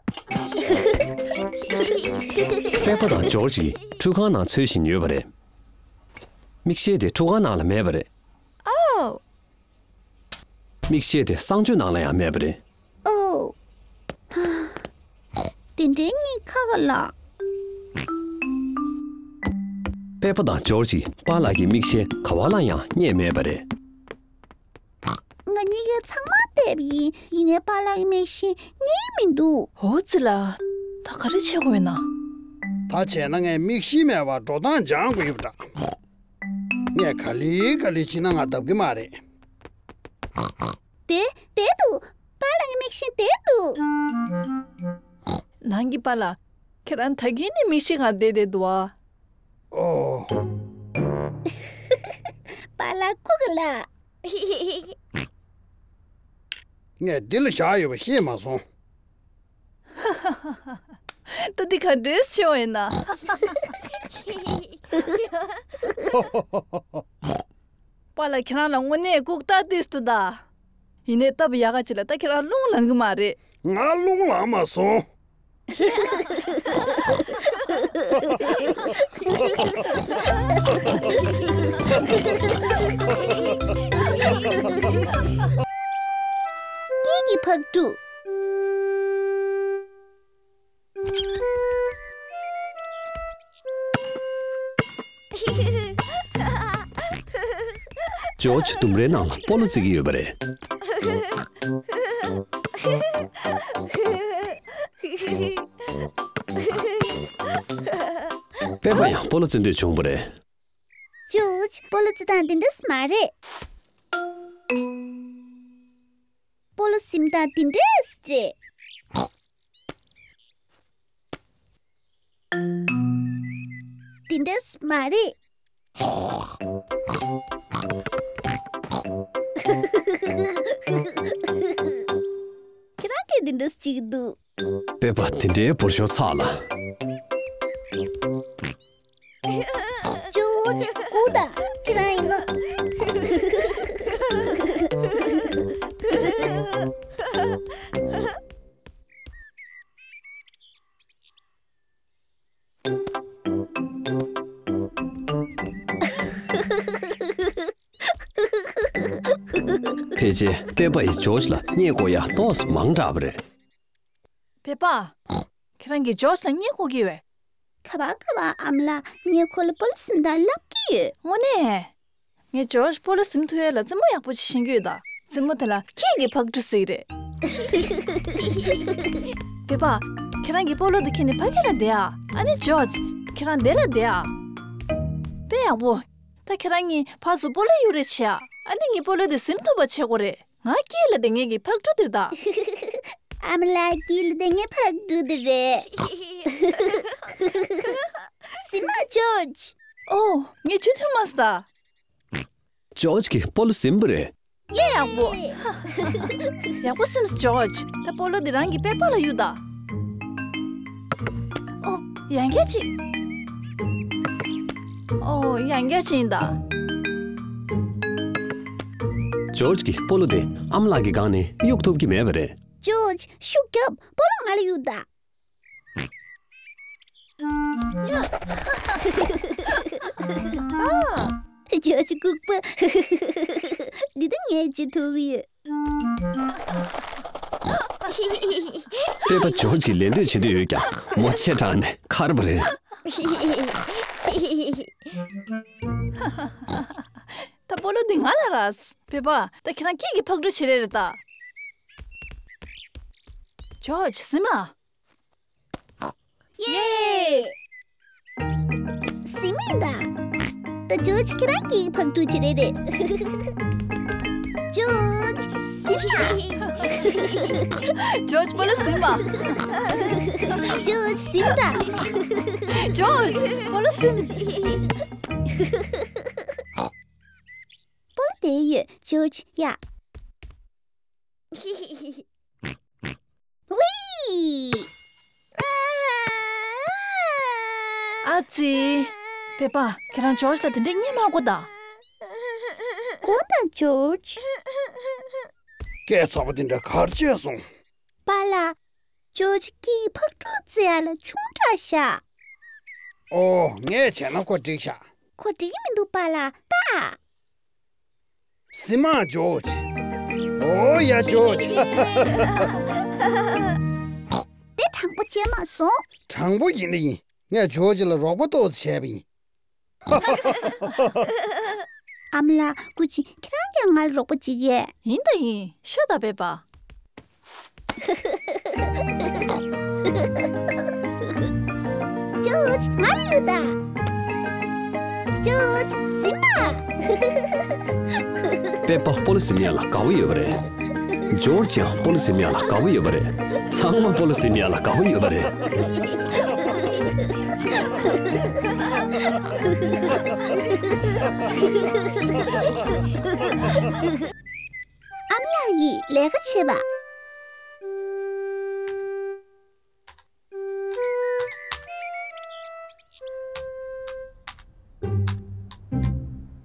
པེ་པ་དང་ཇོརྗ་གིས་ཁྲུས་ཁང་ནང་འཚོལ་བཞིན་ཡོད་པ་རེད། མིག་ཤེལ་དེ་ཁྲུས་ཁང་ནང་ལ་མེད་པ་རེད། ཨོ། མིག་ཤེལ་དེ་གསང་སྤྱོད་ནང་ལ་ཡང་མེད་པ་རེད། ཨོ། དེ་འདྲའི་གཉིད་ཁ་ག་ལ། པེ་པ་དང་ཇོརྗ་གིས་པཱ་ལགས་ཀྱི་མིག་ཤེལ་ག་བ་ལ་ཡང་རྙེད་མེད་པ་རེད། ང་གཉིས་ཀས་ཚང་མ་བལྟས་པ་ཡིན། ཡིན་ནའི་པཱ་ལགས་ཀྱི་མིག་ཤེལ་རྙེད་མི་འདུག་ཧོ་ཙི་ལ། ད་ག་རེ་བྱེད་དགོས་ན། ད་བྱས་ན་ངས་མིག་ཤེལ་མེད་པར་འགྲོ་སྟངས་སྦྱང་དགོས་ཡོད་པ་འདྲ། ངས་ག་ལེ་ག་ལེ་བྱས་ན་ང་བརྡབ་ཀྱི་མ་རེད། དེ་དེར་འདུག་པཱ་ལགས་ཀྱི་མིག་ཤེལ་དེར་འདུག་ནང་གི་པཱ་ལགས། ཁྱེད་རང་ད་གིན་ནས་མིག་ཤེལ་སྒང་བསྡད་བསྡད་འདུག་ཨ། ཨོ། པཱ་ལགས་སྐུ་ག་ལ། ངས་འདི་ལ་བཞག་ཡོད་པ་ཤེས་མ་སོང་། ད་འདི་ག་འདྲས་བྱེད་པ་ཡིན་ན། པཱ་ལགས་ཁྱེད་རང་ལ་དངོས་གནས་ལྐུགས་རྟགས་ཏིས་འདུག་ད། ཡིན་ནའི་སྟབས་ཡག་ག་ཅིག་ལ་ད་ཁྱེད་རང་རླུང་ལངས་གི་མ་རེད། ང་རླུང་ལངས་མ་སོང་། སྐད་ཀྱི་ཕག་གྲུ། ཇོརྗ་ལྡུམ་རའི་ནང་ལ་སྤོ་ལོ་རྩེ་གི་ཡོད་པ་རེད། པེ་པ་ཡང་སྤོ་ལོ་རྩེ་འདོད་བྱུང་བ་རེད། ཇོརྗ། སྤོ་ལོ་རྩེ་སྟངས་འདི་འདྲས་མ་རེད། སྤོ་ལོ་ཟིན་སྟངས་འདི་འདྲས་རེད། འདི་འདྲས་མ་རེད། ཁྱེད་རང་གིས་འདི་འདྲས་བྱེད་ཀྱི་འདུག་པེ་པ་དེ་འདྲའི་འབོར་ཤོག་ཚགས་ལ། ཇོ་ཅིག་སྒུག་དང་། ཁྱེད་རང་ཡིན་ན། ཕལ་ཆེར་པེ་པ་ཡིས་ཇོརྗ་ལ་བརྙས་བཀོག་ཡག་ཏོག་ཙམ་མང་དྲགས་པ་རེད། པེ་པ། ཁྱེད་རང་གིས་ཇོརྗ་ལ་བརྙས་བཀོག་གི་ཡོད། ག་པར་ག་པར་ཨ་མ་ལགས། ངས་ཁོ་ལ་སྤོ་ལོ་ཟིན་སྟངས་ལབ་ཀྱི་ཡོད། དངོས་གནས། ངས་ཇོརྗ་སྤོ་ལོ་ཟིན་ཐུབ་ཡས་ལ་རྩེད་མོ་ཡག་པོ་ཅིག་ཤེས་ཀྱི་ཡོད་ད། རྩེད་མོ་དེ་ལ་ཁྱེད་ཀྱི་ཕག་གྲུ་ཟེར་གྱི་རེད། པེ་པ། ཁྱེད་རང་གི་སྤོ་ལོ་དེ་ཁྱེར་ནས་ཕ་གི་ལ་བསྡད་ཨ། ཨ་ནི་ཇོརྗ། ཁྱེད་རང་དེ་ལ་བསྡད་ཨ། དཔེ་ཡག་པོ། ད་ཁྱེད་རང་གཉིས་ཕར་ཚུར་སྤོ་ལོ་གཡུག་རེས་བྱེད་ཨ། ཨ་ནི་ངའི་སྤོ་ལོ་དེ་ཟིན་ཐུབ་པ་བྱེད་དགོས་རེད། ང་དཀྱིལ་ལ་བསྡད་མཁན་གྱི་ཕག་གྲུ་དེ་རེད་ད། ཨ་མ་ལགས་དཀྱིལ་ལ་བསྡད་མཁན་ཕག་གྲུ་དེ་རེད། ཟིན་མ་ཇོརྗ། ཨོ། ངས་ཇུས་ཐོན་མ་སོང་ད། ཇོརྗ་གིས་སྤོ་ལོ་ཟིན་པ་རེད། ཡེ། ཡག་པོ། ཡག་པོ་ཟིན་སོང་ཇོརྗ། ད་སྤོ་ལོ་འདི་རང་གི་པེ་པ་ལ་གཡུག་དང་། ཨོ། ཡང་བསྐྱར་ཅིག་ཨོ། ཡང་བསྐྱར་ཅིག་ཡིན་ད། ཇོརྗ་གིས་སྤོ་ལོ་དེ་ཨ་མ་ལགས་ཀྱི་སྒང་ནས་གཡུག་ཐུབ་ཀྱི་མེད་པ་རེད། ཇོརྗ། ཤུགས་རྒྱོབ། སྤོ་ལོ་ང་ལ་གཡུག་དང་། ཨ། ཇོརྗ་ལྐུགས་པ། འདི་ད་ངས་བྱེད་ཐུབ་ཡོད། པེ་པ་ཇོརྗ་གིས་ལེན་འདོད་བྱེད་འདོད་ཡོད་ཀྱང་མོ་ཆེ་དྲགས་ནས་ཁར་བ་རེད། ད་སྤོ་ལོ་འདི་ང་ལ་རག། པེ་པ་ད་ཁྱེད་རང་སྐད་ཀྱིས་ཕག་གྲུ་བྱེད་རེད་རེད་ད། ཇོརྗ་ཟིན་མ། ཡེ། ཟིན་མིན་ད། ད་ཇོརྗ་ཁྱེད་རང་གིས་ཕག་གྲུ་བྱེད་རེད་རེད། ཇོརྗ་ཟིན་མ། ཇོརྗ་སྤོ་ལོ་ཟིན་མ། ཇོརྗ་ཟིན་ད། ཇོརྗ་སྤོ་ལོ་ཟིན། སྤོ་ལོ་དེ་ཡོད་ཇོརྗ་ཡ། ཝི། ཨ་ཙི། པེ་པ་ཁྱེད་རང་ཇོརྗ་ལ་དེ་འདྲས་བརྙས་མ་དགོས་ད། དགོངས་དག་ཇོརྗ། སྐད་ཚ་པོ་དེ་འདྲ་ག་རེ་བྱས་སོང་། པཱ་ལགས། ཇོརྗ་ཀྱིས་ཕག་གྲུ་བརྩི་ཡ་ལ་ཆུང་དྲགས་ཤག་ཨོ་ངས་བྱས་ན་ཁོ་འགྲིག་ཤག་ཁོ་འགྲིག་གི་མི་འདུག་པཱ་ལགས་ད། ཟིན་མ་ཇོརྗ། ཨོ་ཡ་ཇོརྗ། དེ་དྲང་པོ་བྱས་མ་སོང་། དྲང་པོ་ཡིན་ན་ཡིན། ངས་ཇོརྗ་ལ་རོགས་པ་ཏོག་ཙམ་བྱས་པ་ཡིན། ཨ་མ་ལགས་སྐུ་མཁྱེན་ཁྱེད་རང་ཀྱང་ང་ལ་རོགས་པ་བྱེད་ཀྱི། ཡིན་ད་ཡིན་ཤོད་ད་པེ་པ། ཇོརྗ་ང་ལ་ཡོད་ད། ཇོརྗ་ཟིན་མ། པེ་པ་སྤོ་ལོ་ཟིན་ཡ་ལ་དགའ་བོ་ཡོད་པ་རེད། ཇོརྗ་ཡང་སྤོ་ལོ་ཟིན་ཡ་ལ་དགའ་བོ་ཡོད་པ་རེད། ཚང་མ་སྤོ་ལོ་ཟིན་ཡ་ལ་དགའ་བོ་ཡོད་པ་རེད། ཨ་མ་ལགས་ཀྱིས་ལས་ཀ་བྱེད་པ།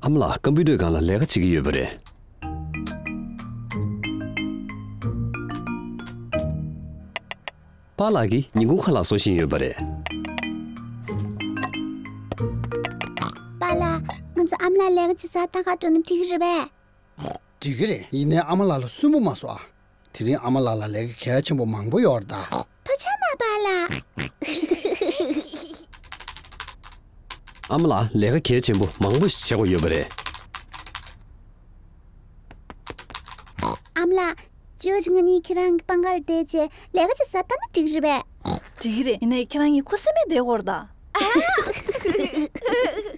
ཨ་མ་ལགས་ཀམ་པུ་ཊར་སྒང་ལ་ལས་ཀ་བྱེད་ཀྱི་ཡོད་པ་རེད། པཱ་ལགས་ཀྱིས་ཉིན་གུང་ཁ་ལག་བཟོ་བཞིན་ཡོད་པ་རེད། པཱ་ལགས་ང་ཚོ་ཨ་མ་ལགས་ལས་ཀ་བྱེད་སར་ལྟ་ག་འགྲོ་ན་འགྲིག་གི་རེད་པས། འགྲིག་གི་རེད། ཡིན་ནའི་ཨ་མ་ལགས་ལ་སུན་པོ་མ་བཟོ་ཨ། དེ་རིང་ཨ་མ་ལགས་ལ་ལས་ཀ་གལ་ཆེན་པོ་མང་པོ་ཡོད་རེད་ད། ཐུགས་རྗེ་གནང་པཱ་ལགས། ཨ་མ་ལགས་ལས་ཀ་གལ་ཆེན་པོ་མང་པོ་ཞིག་བྱེད་དགོས་ཡོད་པ་རེད། ཨ་མ་ལགས། ཇོརྗ་ང་གཉིས་ཁྱེད་རང་གི་པང་ཁར་བསྡད་བྱས་ལས་ཀ་བྱེད་སར་ལྟ་ན་འགྲིག་རེད་པས། འགྲིག་གི་རེད། ཡིན་ནའི་ཁྱེད་རང་གཉིས་ཁུ་སིམ་མེར་བསྡད་དགོས་རེད་ད།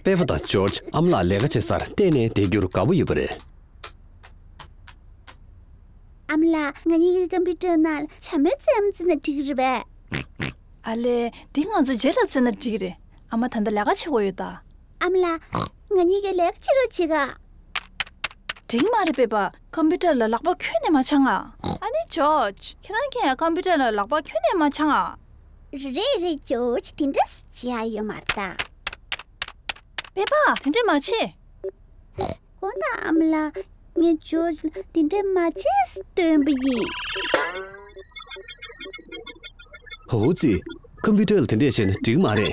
པེ་པ་དང་ཇོརྗ་ཨ་མ་ལགས་ལས་ཀ་བྱེད་སར་གཏན་ནས་བསྡད་རྒྱུར་དགའ་པོ་ཡོད་པ་རེད། ཨ་མ་ལགས་ང་གཉིས་ཀྱི་ཀམ་པུ་ཊར་ནང་ལ་བྱ་མོའི་རྩེད་མོ་རྩེ་ན་འགྲིག་གི་རེད་པས། ཨ་ལས། འདི་ང་ཚོ་རྗེས་ལ་རྩེ་ན་འགྲིག་གི་རེད། ཨ་མ་ད་ལྟ་ལས་ཀ་བྱེད་དགོས་ཡོད་ད། ཨ་མ་ལགས། ང་གཉིས་ཀྱི་ལས་ཀ་བྱེད་རོགས་བྱེད་ག་འགྲིག་མ་རེད་པེ་པ། ཀམ་པུ་ཊར་ལ་ལག་པ་ཁྱོན་ནས་མ་འཆང་ང་། ཨ་ནི་ཇོརྗ། ཁྱེད་རང་གིས་ཀམ་པུ་ཊར་ལ་ལག་པ་ཁྱོན་ནས་མ་འཆང་ང་། རེད་རེད་ཇོརྗ། དེ་འདྲ་བྱེད་ཡ་ཡོད་མ་རེད་ད། པེ་པ་དེ་འདྲ་མ་བྱེད། དགོངས་དག་ཨ་མ་ལགས། ངས་ཇོརྗ་ལ་དེ་འདྲ་མ་བྱེད་ཟེར་སྟོན་པ་ཡིན། ཧོ་ཙི། ཀམ་པུ་ཊར་ལ་དེ་འདྲས་བྱས་ན་འགྲིག་མ་རེད།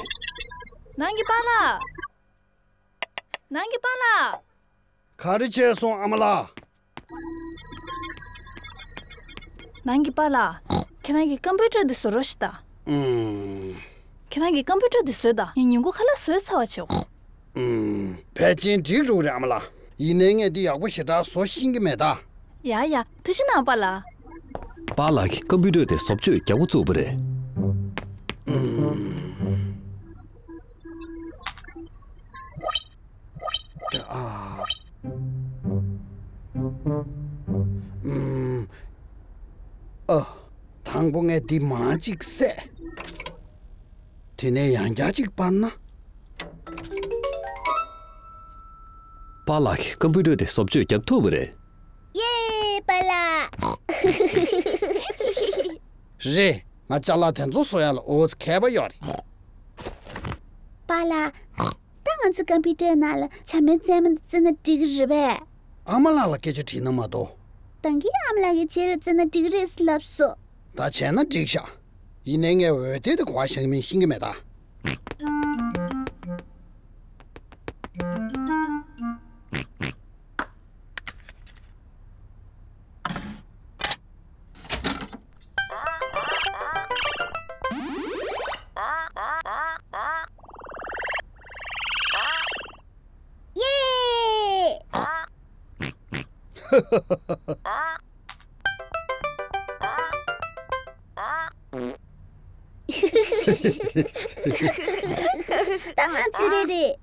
ནང་གི་པཱ་ལགས། ནང་གི་པཱ་ལགས། ག་རེ་བྱས་སོང་ཨ་མ་ལགས། ནང་གི་པཱ་ལགས། ཁྱེད་རང་གིས་ཀམ་པུ་ཊར་འདི་བཟོ་རོགས་ཞེས་ད། ཨུམ། ཁྱེད་རང་གིས་ཀམ་པུ་ཊར་འདི་བཟོས་ད། ངས་ཉིན་གུང་ཁ་ལག་བཟོས་ཚར་བ་བྱེད། ཨུམ། ཕལ་ཆེར་འགྲིག་འགྲོ་གི་རེད་ཨ་མ་ལགས། ཡིན་ནའི་ངས་འདི་ཡག་པོ་ཞེ་དྲག་བཟོ་ཤེས་ཀྱི་མེད་ད། ཡ་ཡ། ཐུགས་རྗེ་གནང་པཱ་ལགས། པཱ་ལགས་ཀྱིས་ཀམ་པུ་ཊར་དེ་བཟོ་བཅོས་རྒྱག་འགོ་བཙུགས་པ་རེད། ཨ། ཨུམ། ཨ། དང་པོ་ངས་འདི་མར་གཅིག་བསད། དེ་ནས་ཡང་བསྐྱར་གཅིག་སྤར་ན། པཱ་ལགས་ཀྱིས་ཀམ་པུ་ཊར་དེ་བཟོ་བཅོས་བརྒྱབ་ཐུབ་པ་རེད། ཡེ། པཱ་ལགས། རེད། ང་ཅ་ལག་དེ་ཚོ་བཟོ་ཡ་ལ་འོ་ཙི་མཁས་པ་ཡོད་རེད། པཱ་ལགས། ད་ང་ཚོ་ཀམ་པུ་ཊར་ནང་ལ་བྱ་མོའི་རྩེད་མོ་འདི་རྩེ་ན་འགྲིག་གི་རེད་པས། ཨ་མ་ལགས་ལ་སྐད་ཆ་དྲིས་ན་མ་གཏོགས། ད་གིན་ཨ་མ་ལགས་ཀྱིས་རྗེས་ལ་རྩེ་ན་འགྲིག་གི་རེད་ཟེར་ལབ་སོང་། ད་བྱས་ན་འགྲིག་ཤག་ཡིན་ནའི་ངས་འོད་སྡེར་དེ་ག་པར་བཞག་མིན་ཤེས་ཀྱི་མེད་ད། ད་ང་ཚོ་རེད་རེད།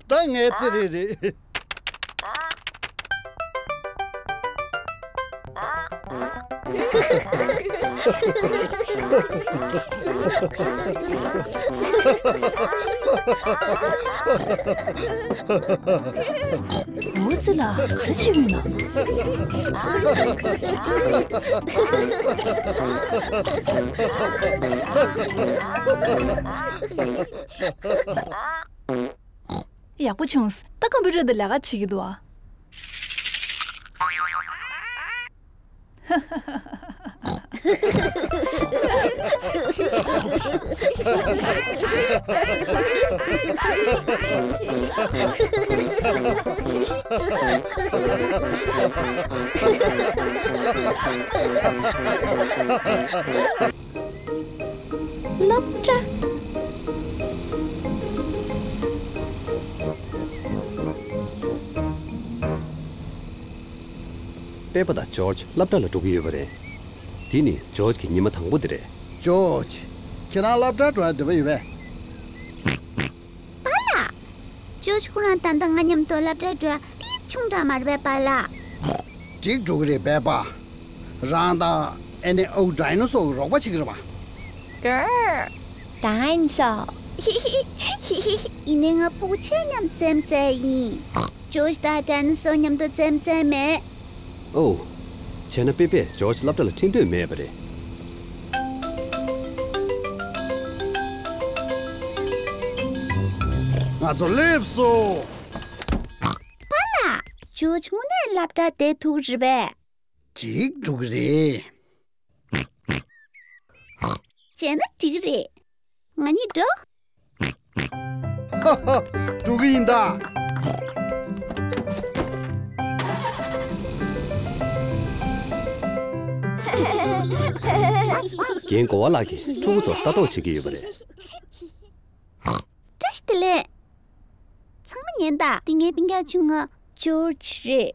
ད་ངའི་ཚེ་རེད་རེད། འོ་ཙི་ལ་ག་རེ་བྱེད་ཀྱི་ཡིན་ན། ཡག་པོ་བྱུང་། ད་ཀམ་པུ་ཊར་དེ་ལས་ཀ་བྱེད་ཀྱི་འདུག་ཨ། སློབ་གྲྭ། པེ་པ་དང་ཇོརྗ་སློབ་གྲྭ་ལ་འགྲོ་གི་ཡོད་པ་རེད། འདི་ནི་ཇོརྗ་གི་ཉི་མ་དང་པོ་དེ་རེད། ཇོརྗ། ཁྱེད་རང་སློབ་གྲྭར་འགྲོ་ཡ་འདོད་པ་ཡོད་པས། པཱ་ལགས། ཇོརྗ་ཁོ་རང་ད་ལྟ་ང་མཉམ་དུ་སློབ་གྲྭར་འགྲོ་ཡ་ཏོག་ཙམ་ཆུང་དྲགས་མ་རེད་པས་པཱ་ལགས། འགྲིག་འགྲོ་གི་རེད་པཱ། རང་དང་ཨེ་ནི་ཨའུ་ཌའི་ནོ་སོར་གྱི་རོགས་པ་བྱེད་ཀྱི་རེད་པ། གར། ཌའི་ནོ་སོར། ཡིན་ནའི་ང་སྤུ་གུ་ཆེ་མཉམ་རྩེད་མོ་རྩེ་ཡིན། ཇོརྗ་དང་ཌའི་ནོ་སོར་མཉམ་དུ་རྩེད་མོ་རྩེ་མེད། ཨོ། བྱས་ན་པེ་པས་ཇོརྗ་སློབ་གྲྭ་ལ་ཁྲིད་འདོད་མེད་པ་རེད། ང་ཚོ་སླེབས་སོང་། པཱ་ལགས། ཇོརྗ་དངོས་གནས་སློབ་གྲྭ་བསྡད་ཐུབ་ཀྱི་རེད་པས། འགྲིག་འགྲོ་གི་རེད། བྱས་ན་འགྲིག་གི་རེད། ང་གཉིས་འགྲོ། ཧ་ཧ། འགྲོ་གི་ཡིན་ད། རྒན་གོ་བ་ལགས་ཀྱིས་ཕྲུ་གུ་ཚོར་ལྟ་རྟོག་བྱེད་ཀྱི་ཡོད་པ་རེད། བཀྲ་ཤིས་བདེ་ལེགས། ཚང་མ་ཉན་དང་། འདི་ངའི་སྤུན་ཀྱག་ཆུང་ང་ཇོརྗ་རེད།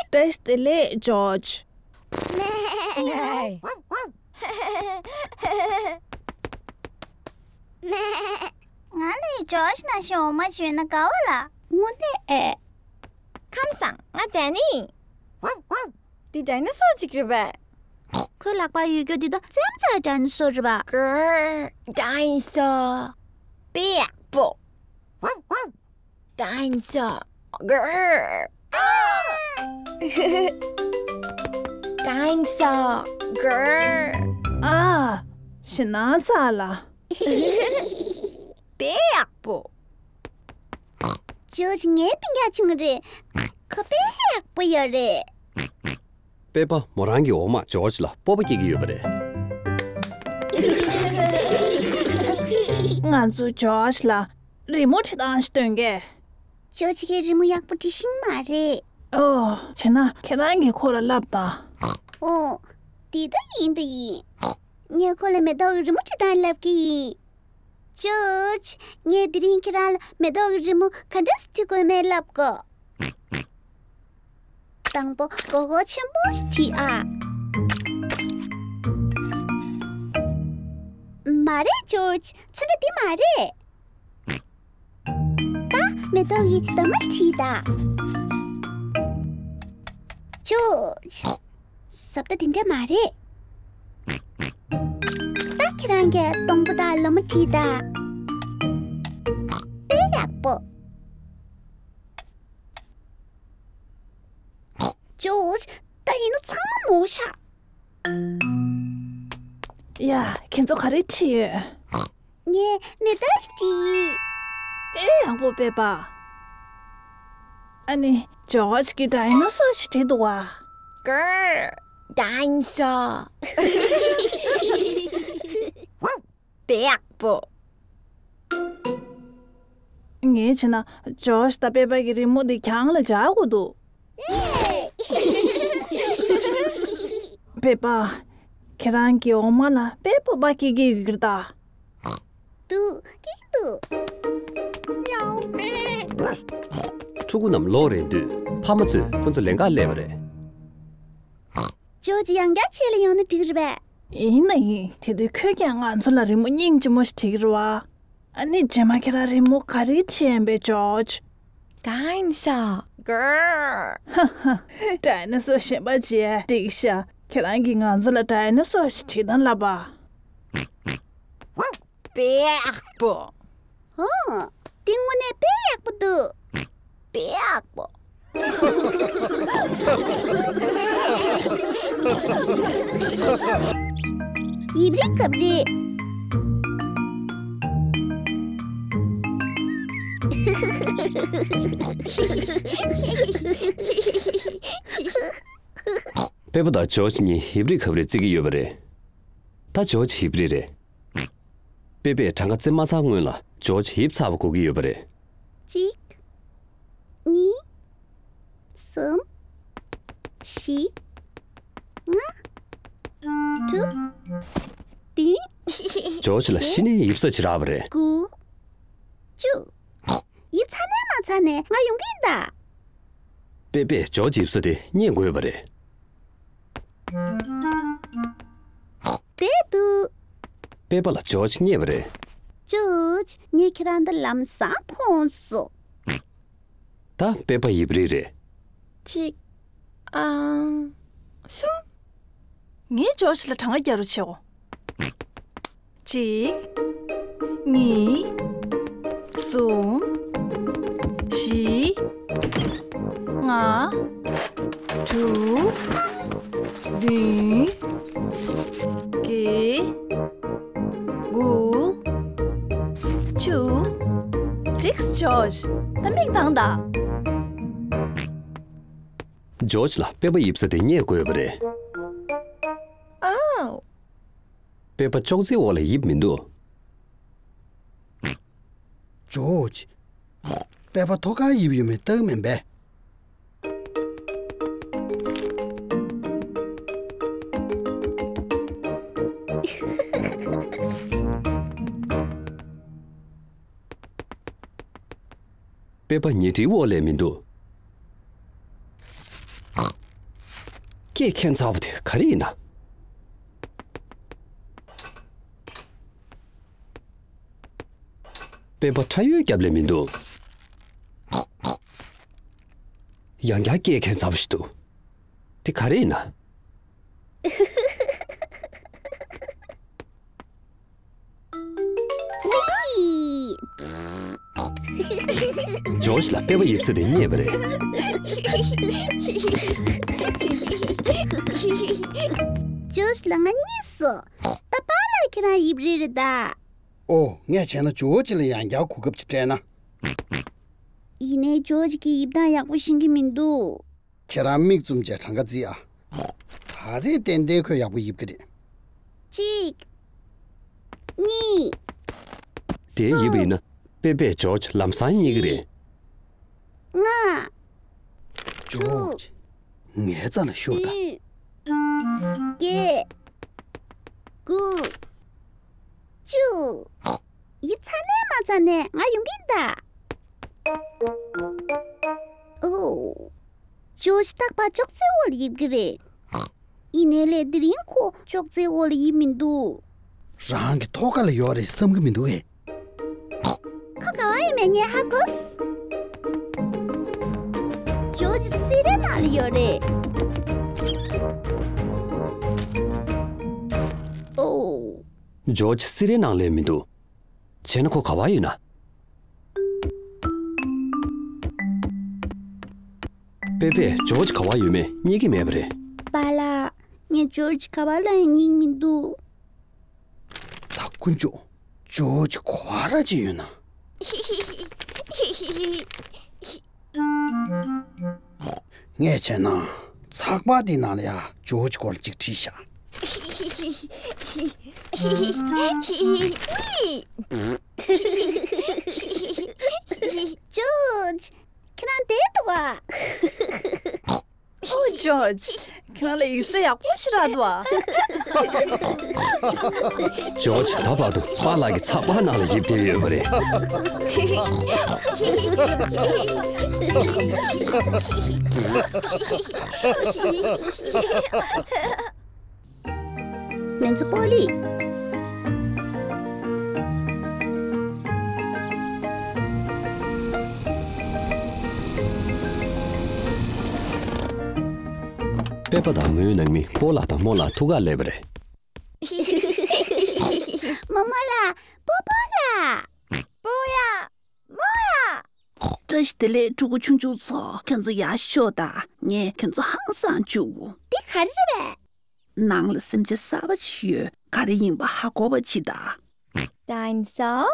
བཀྲ་ཤིས་བདེ་ལེགས་ཇོརྗ། ང་ལ་ཇོརྗ་ནང་བཞིན་འོ་མ་བྱུང་ན་དགའ་བ་ལ། དངོས་གནས་ཨེ། ཁམས་བཟང་། ང་ཌེ་ནི་ཡིན། འདི་ཌའི་ནོ་སོར་ཅིག་རེད་པས། ཁོའི་ལག་པར་ཡོད་རྒྱུ་འདི་ད་རྩེད་མོ་རྩེ་ཡ་ཌའི་ནོ་སོར་རེད་པ། གར། ཌའི་ནོ་སོར། དཔེ་ཡག་པོ། ཌའི་ནོ་སོར། གར། ཌའི་ནོ་སོར། གར། ཨ། ཞེད་སྣང་ཚ་ལ། དཔེ་ཡག་པོ། ཇོརྗ་ངའི་སྤུན་ཀྱག་ཆུང་རེད། ཁོ་དཔེ་ཡག་པོ་ཡོད་རེད། པེ་པ་མོ་རང་གི་འོག་མ་ཇོརྗ་ལ་སྤོབས་པ་སྐྱེ་གི་ཡོད་པ་རེད། ང་ཚོ་ཇོརྗ་ལ་རི་མོ་བྲིས་སྟངས་ཤིག་སྟོན་གས། ཇོརྗ་གིས་རི་མོ་ཡག་པོ་འབྲི་ཤེས་མ་རེད། ཨོ། བྱས་ན་ཁྱེད་རང་གིས་ཁོ་ལ་བསླབ་དང་། ཨོ། དེ་ད་ཡིན་ད་ཡིན། ངས་ཁོ་ལ་མེ་ཏོག་གི་རི་མོ་བྲིས་སྟངས་བསླབ་ཀྱི་ཡིན། ཇོརྗ། ངས་དེ་རིང་ཁྱེད་རང་ལ་མེ་ཏོག་གི་རི་མོ་ག་འདྲ་སེ་བྲིས་དགོས་མེད་བསླབ་གོ། དང་པོ་མགོ་སྐོར་ཆེན་པོ་ཞིག་བྲིས་ཨ། མ་རེད་ཇོརྗ། ཚོན་ཁྲ་འདི་མ་རེད། ད་མེ་ཏོག་གི་འདབ་མ་བྲིས་ད། ཇོརྗ། ཟབ་ད་དེ་འདྲ་མ་རེད། ད་ཁྱེད་རང་གིས་སྡོང་པོ་དང་ལོ་མ་བྲིས་ད། དཔེ་ཡག་པོ། ཇོརྗ། ད་ཡིན་ན་ཚང་མ་ནོར་ཤག་ཡ། ཁྱེད་ཚོ་ག་རེ་བྲིས་ཡོད། ངས་མེ་ཏོག་ཞིག་བྲིས་ཡིན། ཨེ་ཡག་པོ་པེ་པ། ཨ་ནི་ཇོརྗ་གིས་ཌའི་ནོ་སོར་ཞིག་བྲིས་འདུག་བ། གར། ཌའི་ནོ་སོར། དཔེ་ཡག་པོ། ངས་བྱས་ན་ཇོརྗ་དང་པེ་པ་གི་རི་མོ་འདི་གྱང་ལ་སྦྱར་དགོས་འདུག་པེ་པ། ཁྱེད་རང་གི་འོ་མ་ལ་དཔེ་སྤོབས་པ་སྐྱེ་གི་ཡོད་ཀྱི་རེད་ད། འདུག་སྐྱེ་གི་འདུག་ཕྲུ་གུ་རྣམས་ལོག་རན་དུས་ཕ་མ་ཚོས་ཁོ་ཚོ་ལེན་གར་སླེབས་པ་རེད། ཇོ་ཇི་ཡང་བསྐྱར་ཆེད་ལ་ཡོང་ན་འགྲིག་རེད་པས། ཡིན་ན་ཡིན། དེ་དུས་ཁོས་ཀྱང་ང་ཚོ་ལ་རི་མོ་སྙིང་རྗེ་མོ་ཞིག་བྲིས་ཀྱི་རེད་བ། ཨ་ནི་རྗེས་མ་ཁྱེད་རང་རི་མོ་ག་རེ་བྲིས་ཡིན་པས་ཇོ་ཇི། ཌའི་ནོ་སོར། གྷར། ཌའི་ནོ་སོར་གཞན་པ་བྱས་འགྲིག་ཤག་ཁྱེད་རང་གིས་ང་ཚོ་ལ་ཌའི་ནོ་སོར་ཞིག་བྲིས་དང་ལབ་པ། དཔེ་ཡག་པོ། ཨོ། དེ་དངོས་གནས་དཔེ་ཡག་པོ་འདུག་དཔེ་ཡག་པོ། ཡིབ་རི་གབ་རི། པེ་པ་དང་ཇོ་ཇི་གཉིས་ཡིབ་རི་གབ་རི་རྩེ་གི་ཡོད་པ་རེད། ད་ཇོ་ཇི་ཡིབ་རི་རེད། པེ་པས་གྲངས་ཀ་རྩེ་མ་ཚར་སྔོན་ལ་ཇོ་ཇི་ཡིབ་ཚར་བ་གོ་གི་ཡོད་པ་རེད། གཅིག་གཉིས། གསུམ། བཞི། ལྔ། དྲུག་བདུན། ཇོ་ཇི་ལ་གཞི་ནས་ཡིབ་ས་ཅིག་རག་པ་རེད། དགུ། བཅུ། ཡིབ་ཚར་ནས་མ་ཚར་ནས་ང་ཡོང་གི་ཡིན་ད། པེ་པས་ཇོ་ཇི་ཡིབ་ས་དེ་རྙེད་དགོས་པ་རེད། དེ་འདུག་པེ་པ་ལ་ཇོ་ཇི་རྙེད་པ་རེད། ཇོ་ཇི། ངས་ཁྱེད་རང་འདི་ལམ་སང་མཐོང་སོང་། ད་པེ་པ་ཡིབ་རི་རེད། གཅིག་ཨང་། གསུམ། ངས་ཇོ་ཇི་ལ་གྲངས་ཀ་རྒྱག་རོགས་བྱེད་འོ། གཅིག་གཉིས། གསུམ། བཞི། ལྔ། དྲུག་བདུན། བརྒྱད། དགུ། བཅུ། འགྲིགས་ཇོ་ཇི། ད་མིག་གདངས་དང་། ཇོ་ཇི་ལ་པེ་པ་ཡིབ་ས་དེ་རྙེད་དགོས་པ་རེད། ཨའོ། པེ་པ་ཅོག་ཙེའི་འོག་ལ་ཡིབ་མི་འདུག་ཇོ་ཇི། པེ་པ་ཐོག་ཁར་ཡིབ་ཡོད་མེད་བལྟ་གི་མིན་པས། པེ་པ་ཉལ་ཁྲིའི་འོག་ལ་མི་འདུག་སྐད་ཁྱད་མཚར་པོ་དེ་ག་རེ་ཡིན་ན། པེ་པ་ཁྲ་ཡོལ་རྒྱབ་ལ་མི་འདུག་ཡང་བསྐྱར་སྐད་ཁྱད་མཚར་པོ་ཞིག་འདུག་དེ་ག་རེ་ཡིན་ན། ཇོ་ཇི་ལ་པེ་པ་ཡིབ་ས་དེ་རྙེད་པ་རེད། ཇོ་ཇི་ལ་ང་རྙེད་སོང་། ད་པཱ་ལགས་ཁྱེད་རང་ཡིབ་རི་རེད་ད། ཨོ། ངས་བྱས་ན་ཇོ་ཇི་ལ་ཡང་བསྐྱར་གོ་སྐབས་ཅིག་སྤྲད་ན། ཡིན་ནའི་ཇོ་ཇི་གིས་ཡིབ་སྟངས་ཡག་པོ་ཤེས་ཀྱི་མི་འདུག་ཁྱེད་རང་མིག་བཙུམ་བྱས་གྲངས་ཀ་བརྩི་ཨ། ད་རེས་ཏན་ཏན་ཁོས་ཡག་པོ་ཡིབ་ཀྱི་རེད། གཅིག་གཉིས། དེ་ཡིབ་པ་ཡིན་ན་པེ་པས་ཇོ་ཇི་ལམ་སང་རྙེད་ཀྱི་རེད། ལྔ། ཇོ་ཇི། ངའི་རྩ་ལ་ཤོག་ད། བདུན། བརྒྱད། དགུ། བཅུ། ཡིབ་ཚར་ནས་མ་ཚར་ནས་ང་ཡོང་གི་ཡིན་ད། ཨོ། ཇོ་ཇི་རྟག་པར་ཅོག་ཙེའི་འོག་ལ་ཡིབ་ཀྱི་རེད། ཡིན་ནའི་ལས་དེ་རིང་ཁོ་ཅོག་ཙེའི་འོག་ལ་ཡིབ་མི་འདུག་རང་གི་ཐོག་ཁ་ལ་ཡོད་རེད་བསམ་གྱི་མི་འདུག་གས། ཁོ་ག་བ་ཡོད་མེད་ངས་ཧ་གོ། ཇོ་ཇི་སི་རའི་ནང་ལ་ཡོད་རེད། ཨོ། ཇོ་ཇི་སི་རའི་ནང་ལ་མི་འདུག་བྱས་ན་ཁོ་ག་བ་ཡོད་ན། པེ་པས་ཇོ་ཇི་ག་བ་ཡོད་མེད་རྙེད་ཀྱི་མེད་པ་རེད། པཱ་ལགས། ངས་ཇོ་ཇི་ག་བ་ལ་ཡང་རྙེད་མི་འདུག་ད་དཀོན་མཆོག་ཇོ་ཇི་ག་བ་ར་ཅིག་ཡོད་ན། ངས་བྱས་ན་ཚགས་པར་འདིའི་ནང་ལ་ཡང་ཇོ་ཇི་སྐོར་ཅིག་བྲིས་ཤག་ཇོ་ཇི། ཁྱེད་རང་བསྡད་འདུག་ག་ཨོ་ཇོ་ཇི། ཁྱེད་རང་ལ་ཡིག་ཚད་ཡག་པོ་ཞིག་རག་འདུག་ག་ཇོརྗ་ད་བར་དུ་པཱ་ལགས་ཀྱི་ཚགས་པར་ནང་ལ་ཡིབ་བསྡད་ཡོད་པ་རེད། ང་ཚོ་པོ་ལི། པེ་པ་དང་མོའི་ནང་མི་པོ་ལགས་དང་རྨོ་ལགས་ཐུག་གར་སླེབས་པ་རེད། རྨོ་མོ་ལགས། པོ་པོ་ལགས། པོ་ཡ། རྨོ་ཡ། བཀྲ་ཤིས་བདེ་ལེགས་ཕྲུ་གུ་ཆུང་ཆུང་ཚོ། ཁྱེད་ཚོ་ཡར་ཤོག་དང་། ངས་ཁྱེད་ཚོ་ཧང་སང་བཅུག་འདི་ག་རེ་རེད་པས། ནང་ལ་སེམས་ཅན་གསར་པ་ཅིག་ཡོད། ག་རེ་ཡིན་པ་ཧ་གོ་བ་བྱེད་དང་། ཌའི་ནོ་སོར།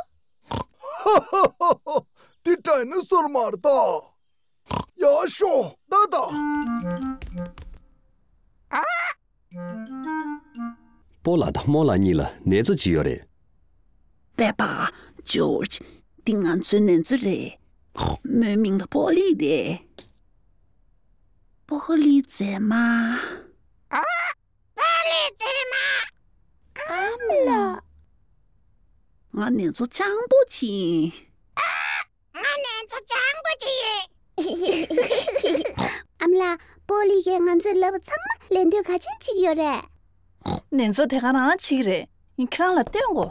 འདི་ཌའི་ནོ་སོར་མ་རེད་ད། ཡར་ཤོག་ད་ད། པོ་ལགས་དང་རྨོ་ལགས་གཉིས་ལ་ནེ་ཙོ་ཅིག་ཡོད་རེད། པེ་པ། ཇོརྗ། འདི་ང་ཚོའི་ནེ་ཙོ་རེད། མོའི་མིང་ལ་པོ་ལི་རེད། པོ་ལི་མཛེས་མ། ཨ། པོ་ལི་མཛེས་མ། ཨ་མ་ལགས། ང་ནེ་ཙོ་སྤྱང་པོ་ཅིག་ཡིན། ང་ནེ་ཙོ་སྤྱང་པོ་ཅིག་ཡིན། ཨ་མ་ལགས། པོ་ལི་གིས་ང་ཚོའི་ལབ་པ་ཚང་མ་ལན་ལྡོག་ག་ཚོད་ཅིག་ཡོད་རེད། ནེ་ཙོ་དེ་ག་རང་བྱེད་ཀྱི་རེད། ངས་ཁྱེད་རང་ལ་སྟོན་གོ།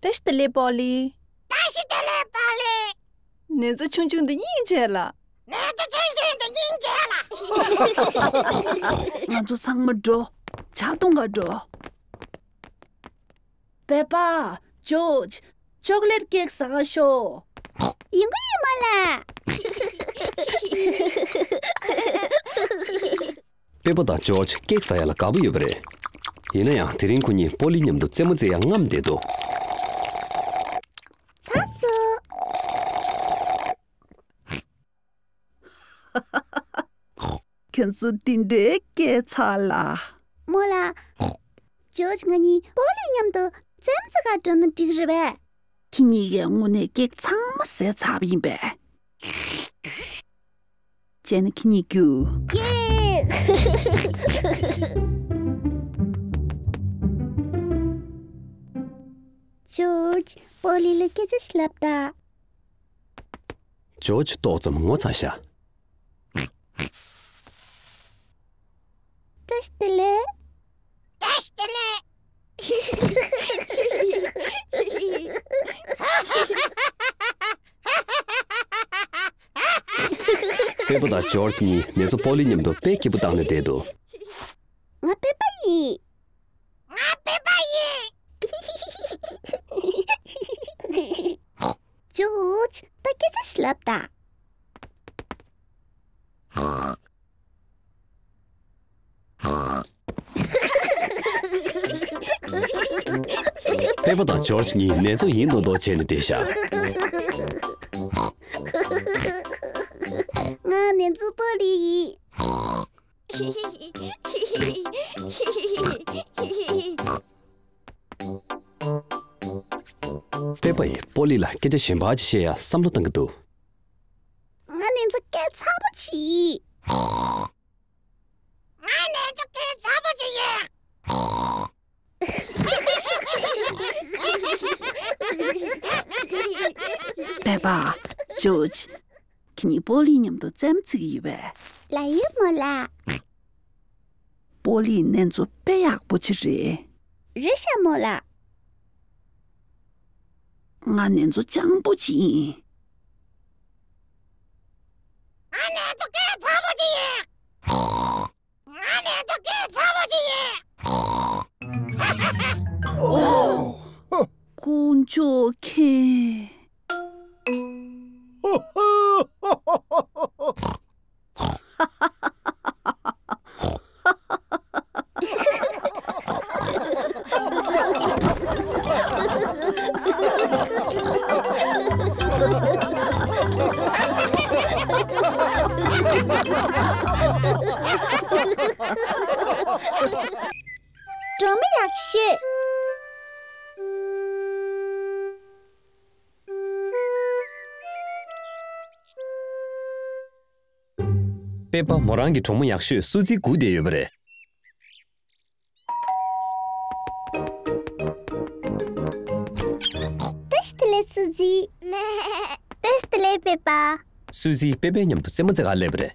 བཀྲ་ཤིས་བདེ་ལེགས་པོ་ལི། བཀྲ་ཤིས་བདེ་ལེགས་པོ་ལི། ནེ་ཙོ་ཆུང་ཆུང་འདི་སྙིང་རྗེ་ལ། ནེ་ཙོ་ཆུང་ཆུང་འདི་སྙིང་རྗེ་ལ། ང་ཚོ་ཚང་མ་འགྲོ། ཇ་འཐུང་ག་འགྲོ། པེ་པ། ཇོརྗ། ཅོག་ལེཊ་ཀེག་ཟ་ག་ཤོག་ཡིན་གོ་ཡིན་རྨོ་ལགས། པེ་པ་དང་ཇོརྗ་ཀེག་ཟ་ཡ་ལ་དགའ་པོ་ཡོད་པ་རེད། ཡིན་ན་ཡང་དེ་རིང་ཁོ་གཉིས་པོ་ལི་མཉམ་དུ་རྩེད་མོ་རྩེ་ཡ་རྔམ་བསྡད་འདུག་ཚར་སོང་། ཁྱེད་ཚོ་འདི་འདྲའི་སྐད་ཆ་ལ། རྨོ་ལགས། ཇོརྗ་ང་གཉིས་པོ་ལི་མཉམ་དུ་རྩེད་མོ་རྩེ་ག་འགྲོ་ན་འགྲིག་རེད་པས། ཁྱེད་གཉིས་ཀས་དངོས་གནས་ཀེག་ཚང་མ་ཟས་ཚར་བ་ཡིན་པས། བྱས་ན་ཁྱེད་གཉིས་རྒྱུགས། ཡེ། ཇོརྗ། པོ་ལི་ལ་སྐད་ཆ་ཞིག་ལབ་དང་། ཇོརྗ་ཏོག་ཙམ་ངོ་ཚ་ཤག་བཀྲ་ཤིས་བདེ་ལེགས། བཀྲ་ཤིས་བདེ་ལེགས། པེ་པ་དང་ཇོརྗ་གཉིས་ནེ་ཙོ་པོ་ལི་མཉམ་དུ་དཔེ་སྐྱིད་པོ་བཏང་ནས་བསྡད་འདུག་ང་པེ་པ་ཡིན། ང་པེ་པ་ཡིན། ཇོརྗ། ད་སྐད་ཆ་ཞིག་ལབ་དང་། པེ་པ་དང་ཇོརྗ་གཉིས་ནེ་ཙོ་ཡིན་མདོག་མདོག་བྱས་ནས་བསྡད་ཤག་ང་ནེ་ཙོ་པོ་ལི་ཡིན། པེ་པ་ཡིས་པོ་ལི་ལ་སྐད་ཆ་གཞན་པ་ཅིག་བཤད་ཡ་བསམ་བློ་བཏང་གི་འདུག་ང་ནེ་ཙོ་སྐད་ཚ་པོ་ཅིག་ང་ནེ་ཙོ་སྐད་ཚ་པོ་ཅིག་ཡིན། པེ་པ། ཇོརྗ། ཁྱེད་གཉིས་པོ་ལི་མཉམ་དུ་རྩེད་མོ་རྩེ་གི་ཡོད་པས། ལགས་ཡོད་རྨོ་ལགས། པོ་ལི་ནེ་ཙོ་དཔེ་ཡག་པོ་ཅིག་རེད། རེད་ཤག་རྨོ་ལགས། ང་ནེ་ཙོ་སྤྱང་པོ་ཅིག་ཡིན། ང་ནེ་ཙོ་སྐད་ཚ་པོ་ཅིག་ཡིན། ང་ནེ་ཙོ་སྐད་ཚ་པོ་ཅིག་ཡིན། དཀོན་མཆོག་མཁྱེན། སྒྲོལ་མ་ཡག་ཤོས། པེ་པ་མོ་རང་གི་གྲོགས་མོ་ཡག་ཤོས་སུ་ཙི་སྒུག་བསྡད་ཡོད་པ་རེད། དེ་ལས་པེ་པ། སུའི་ཙི་པེ་པེ་མཉམ་དུ་རྩེད་མོ་རྩེ་གར་སླེབས་པ་རེད།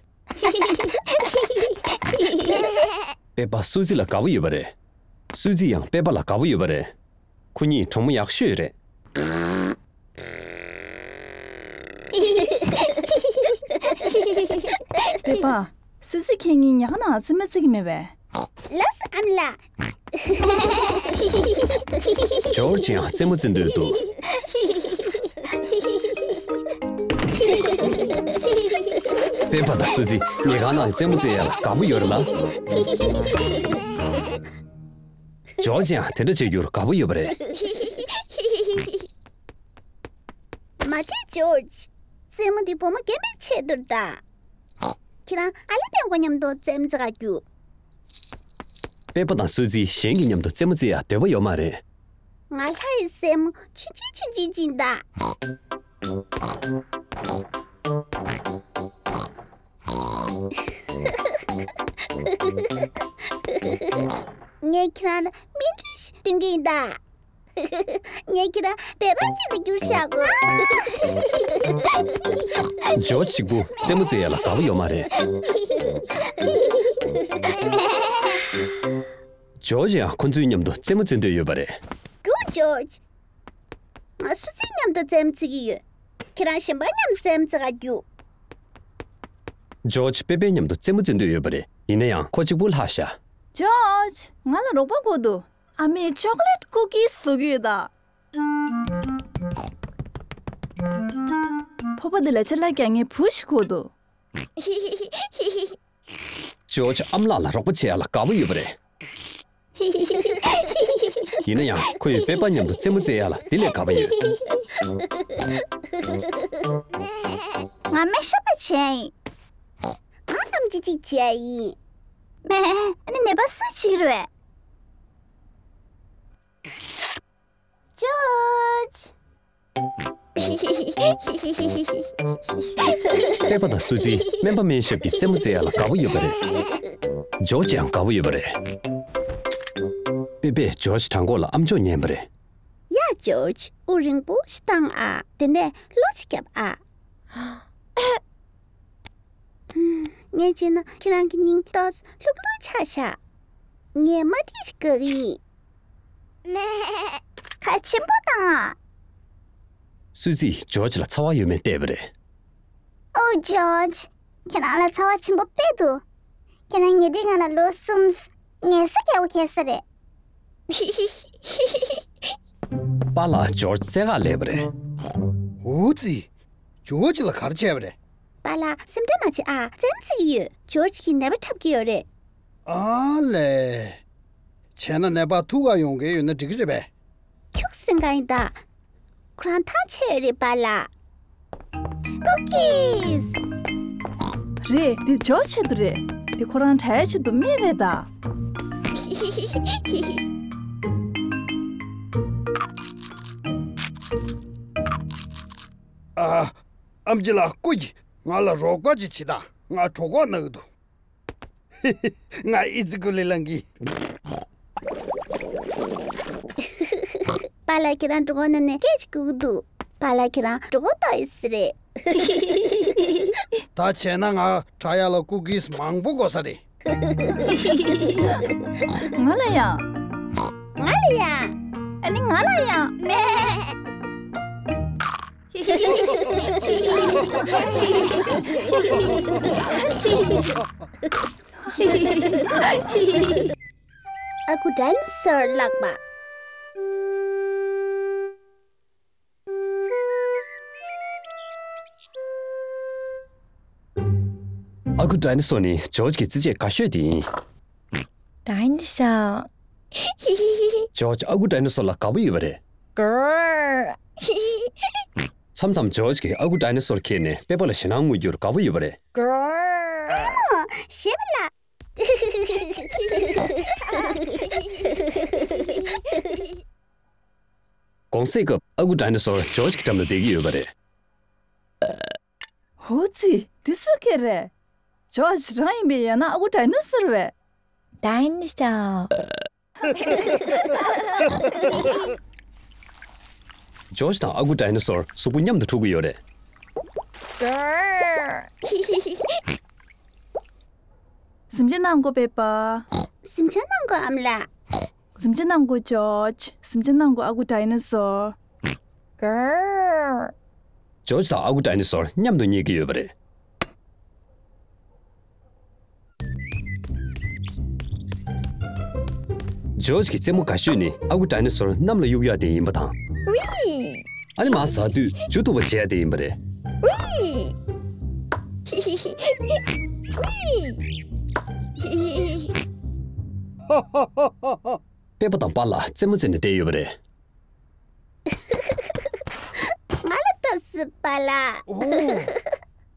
པེ་པ་སུའི་ཙི་ལ་དགའ་པོ་ཡོད་པ་རེད། སུའི་ཙི་ཡང་པེ་པ་ལ་དགའ་པོ་ཡོད་པ་རེད། ཁོ་གཉིས་གྲོགས་མོ་ཡག་ཤོས་རེད། པེ་པ། སུའི་ཙི་ཁྱེད་གཉིས་ཉལ་ཁང་ནང་རྩེད་མོ་རྩེ་གི་མེད་པས། ལགས་སོ་ཨ་མ་ལགས། ཇོར་ཇི་ཡང་རྩེད་མོ་རྩེ་འདོད་འདུག་པེ་པ་དང་སུའི་ཙི་ཉལ་ཁང་ནང་རྩེད་མོ་རྩེ་ཡ་ལ་དགའ་པོ་ཡོད་རེད་ལ། ཇོར་ཇི་ཡང་དེ་འདྲ་བྱེད་རྒྱུར་དགའ་པོ་ཡོད་པ་རེད། མ་བྱེད་ཇོར་ཇི། རྩེད་མོ་འདི་བུ་མོ་རྒན་པའི་ཆེད་དུ་རེད་ད། ཁྱེད་རང་ཨ་ལེ་པེ་པ་མཉམ་དུ་རྩེད་མོ་རྩེ་གར་རྒྱུགས། པེ་པ་དང་སུའི་ཙི་གཞན་གྱི་མཉམ་དུ་རྩེད་མོ་རྩེ་ཡ་འདོད་པ་ཡོད་མ་རེད། ང་ལྷ་ཡི་སྲས་མོ་ཆུང་ཆུང་ཆུང་ཆུང་ཅིག་ད། ངས་ཁྱེད་རང་ལ་སྨིན་གྲོལ་ཞིག་སྟོན་གྱི་ཡིན་ད། ངས་ཁྱེད་རང་སྦལ་པ་ཅིག་ལ་འགྱུར་བཞག་གོ། ཇོར་ཇི་གཅིག་པུ་རྩེད་མོ་རྩེ་ཡ་ལ་དགའ་པོ་ཡོད་མ་རེད། ཇོར་ཇི་ཡང་ཁོ་ཚོའི་མཉམ་དུ་རྩེད་མོ་རྩེ་འདོད་ཡོད་པ་རེད། རྒྱུགས་ཇོར་ཇི། ང་སུའི་ཙི་མཉམ་དུ་རྩེད་མོ་རྩེ་གི་ཡོད། ཁྱེད་རང་གཞན་པ་མཉམ་དུ་རྩེད་མོ་རྩེ་གར་རྒྱུགས། ཇོར་ཇི་པེ་པེ་མཉམ་དུ་རྩེད་མོ་རྩེ་འདོད་ཡོད་པ་རེད། ཡིན་ན་ཡང་ཁོ་གཅིག་པུ་ལྷག་ཤག་ཇོར་ཇི། ང་ལ་རོགས་པ་དགོས་འདུག་ཨ་མས་ཅོ་ཀོ་ལེ་ཊི་ཀུ་ཀིས་བཟོ་གི་ཡོད་ད། ཕོར་པ་འདི་ལ་ཅ་ལག་རྒྱག་མཁན་བུ་ཞིག་དགོས་འདུག་ཇོར་ཇི་ཨ་མ་ལགས་ལ་རོགས་པ་བྱེད་ཡ་ལ་དགའ་པོ་ཡོད་པ་རེད། ཡིན་ན་ཡང་ཁོ་ཡིས་པེ་པ་མཉམ་དུ་རྩེད་མོ་རྩེ་ཡ་ལ་དེ་ལས་དགའ་པོ་ཡོད། ང་མེ་ཤ་པ་བྱས་ཡིན། ང་ཨམ་ཆི་གཅིག་བྱས་ཡིན། མེ། ཨ་ནི་ནད་པ་སུ་བྱེད་ཀྱི་རེད། ཇོར་ཇི། པེ་པ་དང་སུའི་ཙི་སྨན་པ་སྨན་ཞབས་ཀྱི་རྩེད་མོ་རྩེ་ཡ་ལ་དགའ་པོ་ཡོད་པ་རེད། ཇོར་ཇི་ཡང་དགའ་པོ་ཡོད་པ་རེད། པེ་པས་ཇོར་ཇི་བྲང་ཁོག་ལ་ཨམ་ཅོག་ཉན་པ་རེད། ཡ་ཇོར་ཇི། དབུགས་རིང་པོ་ཞིག་བཏང་ཨ། དེ་ནས་གློ་ཅིག་བརྒྱབ་ཨ། ངས་བྱས་ན་ཁྱེད་རང་གི་སྙིང་ཏོག་ཙམ་ལྷུག་ལྷུག་ཆགས་ཤག་ངས་མ་ཏིས་ཞིག་བཀག་ཡིན། ཁ་ཆེན་པོ་བཏང་ཨ། སུའི་ཙིས་ཇོར་ཇི་ལ་ཚ་བ་ཡོད་མེད་བལྟས་པ་རེད། ཨོ་ཇོར་ཇི། ཁྱེད་རང་ལ་ཚ་བ་ཆེན་པོ་དཔེ་འདུག་ཁྱེད་རང་ཉེ་འབྲེལ་ངང་ལ་ལོ་གསུམ། ངལ་ས་རྒྱག་པ་གལ་ས་རེད། པཱ་ལགས་ཇོར་ཇི་རྩེད་གར་སླེབས་པ་རེད། ཨོ་ཙི། ཇོར་ཇི་ལ་ག་རེ་བྱས་པ་རེད། པཱ་ལགས་སེམས་ཁྲལ་མ་བྱེད་ཨ། རྩེད་མོ་རྩེ་གི་ཡོད། ཇོར་ཇི་གིས་ནད་པ་འཁྲབ་ཀྱི་ཡོད་རེད། ཨ་ལས། བྱས་ན་ནད་པ་ཐུག་ག་ཡོང་མཁན་ཡོད་ན་འགྲིག་གི་རེད་པས། ཁྱུག་སེང་ག་ཡིན་ད། ཁོ་རང་ཐང་ཆད་ཡོད་རེད་པཱ་ལགས། ཀུ་ཀིས། རེད། འདི་ཇོ་ཆེད་དུ་རེད། འདི་ཁོ་རང་དྲ་ཡ་ཆེད་དུ་སྨན་རེད་ད། ཨ། ཨམ་ཆི་ལགས་སྐུ་མཁྱེན། ང་ལ་རོགས་པ་ཅིག་བྱེད་དང་། ང་གྲོད་ཁོག་ན་གི་འདུག་ང་ཨི་ཙི་ཀུ་ལི་ལང་གི། པཱ་ལགས་ཁྱེད་རང་གྲོད་ཁོག་ན་ནས་སྐད་ཅིག་ལྐུག་གི་འདུག་པཱ་ལགས་ཁྱེད་རང་གྲོད་ཁོག་ལྟོགས་ཡོད་ས་རེད། ད་བྱས་ན་ང་དྲ་ཡ་ལ་ཀུ་ཀིས་མང་པོ་དགོས་ས་རེད། ང་ལ་ཡང་། ང་ལ་ཡང་། ཨ་ནི་ང་ལ་ཡང་། མེ། ཨ་ཁུ་ཌའི་ནོ་སོར་ལགས་པ། ཨ་ཁུ་ཌའི་ནོ་སོར་ནི་ཇོར་ཇི་གི་རྩེད་ཆས་དགའ་ཤོས་དེ་ཡིན། ཌའི་ནོ་སོར། ཇོར་ཇི་ཨ་ཁུ་ཌའི་ནོ་སོར་ལ་དགའ་པོ་ཡོད་པ་རེད། གོ། མཚམས་མཚམས་ཇོར་ཇི་གིས་ཨ་ཁུ་ཌའི་ནོ་སོར་ཁྱེར་ནས་པེ་པ་ལ་ཞེད་སྣང་དངོས་རྒྱུར་དགའ་པོ་ཡོད་པ་རེད། གོ། ཞེས་པ་ལ། གུང་སེང་སྐབས་ཨ་ཁུ་ཌའི་ནོ་སོར་ཇོར་ཇི་གི་འགྲམ་ལ་བསྡད་ཀྱི་ཡོད་པ་རེད། ཧོ་ཙི། འདི་སུ་སྐད་རེད། ཇོར་ཇི་རང་ཡིན་པས། ཡང་ན་ཨ་ཁུ་ཌའི་ནོ་སོར་བས། ཌའི་ནོ་སོར། ཇོར་ཇི་དང་ཨ་ཁུ་ཌའི་ནོ་སོར་གཟུགས་པོ་མཉམ་དུ་འཁྲུག་གི་ཡོད་རེད། གཟིམ་ཆ་གནང་དགོས་པས་པ། གཟིམ་ཆ་གནང་དགོས་ཨ་མ་ལགས། གཟིམ་ཆ་གནང་དགོས་ཇོརྗ། གཟིམ་ཆ་གནང་དགོས་ཨ་ཁུ་ཌའི་ནོ་སོར། ཇོརྗ་དང་ཨ་ཁུ་ཌའི་ནོ་སོར་མཉམ་དུ་རྙེད་ཀྱི་ཡོད་པ་རེད། ཇོརྗ་གི་རྩེད་མོ་དགའ་ཤོས་ནི་ཨ་ཁུ་ཌའི་ནོ་སོར་གནམ་ལ་གཡུག་ཡག་དེ་ཡིན་པ་དང་། ཨ་ནི་མར་ཟགས་དུས་མཇུག་མཐུག་པ་བྱེད་ཡག་དེ་ཡིན་པ་རེད། པད་པ་དང་པཱ་ལགས་རྩེད་མོ་རྩེ་ནས་བསྡད་ཡོད་པ་རེད། ང་ལ་ལྟོས་སི་པཱ་ལགས། ཨོ།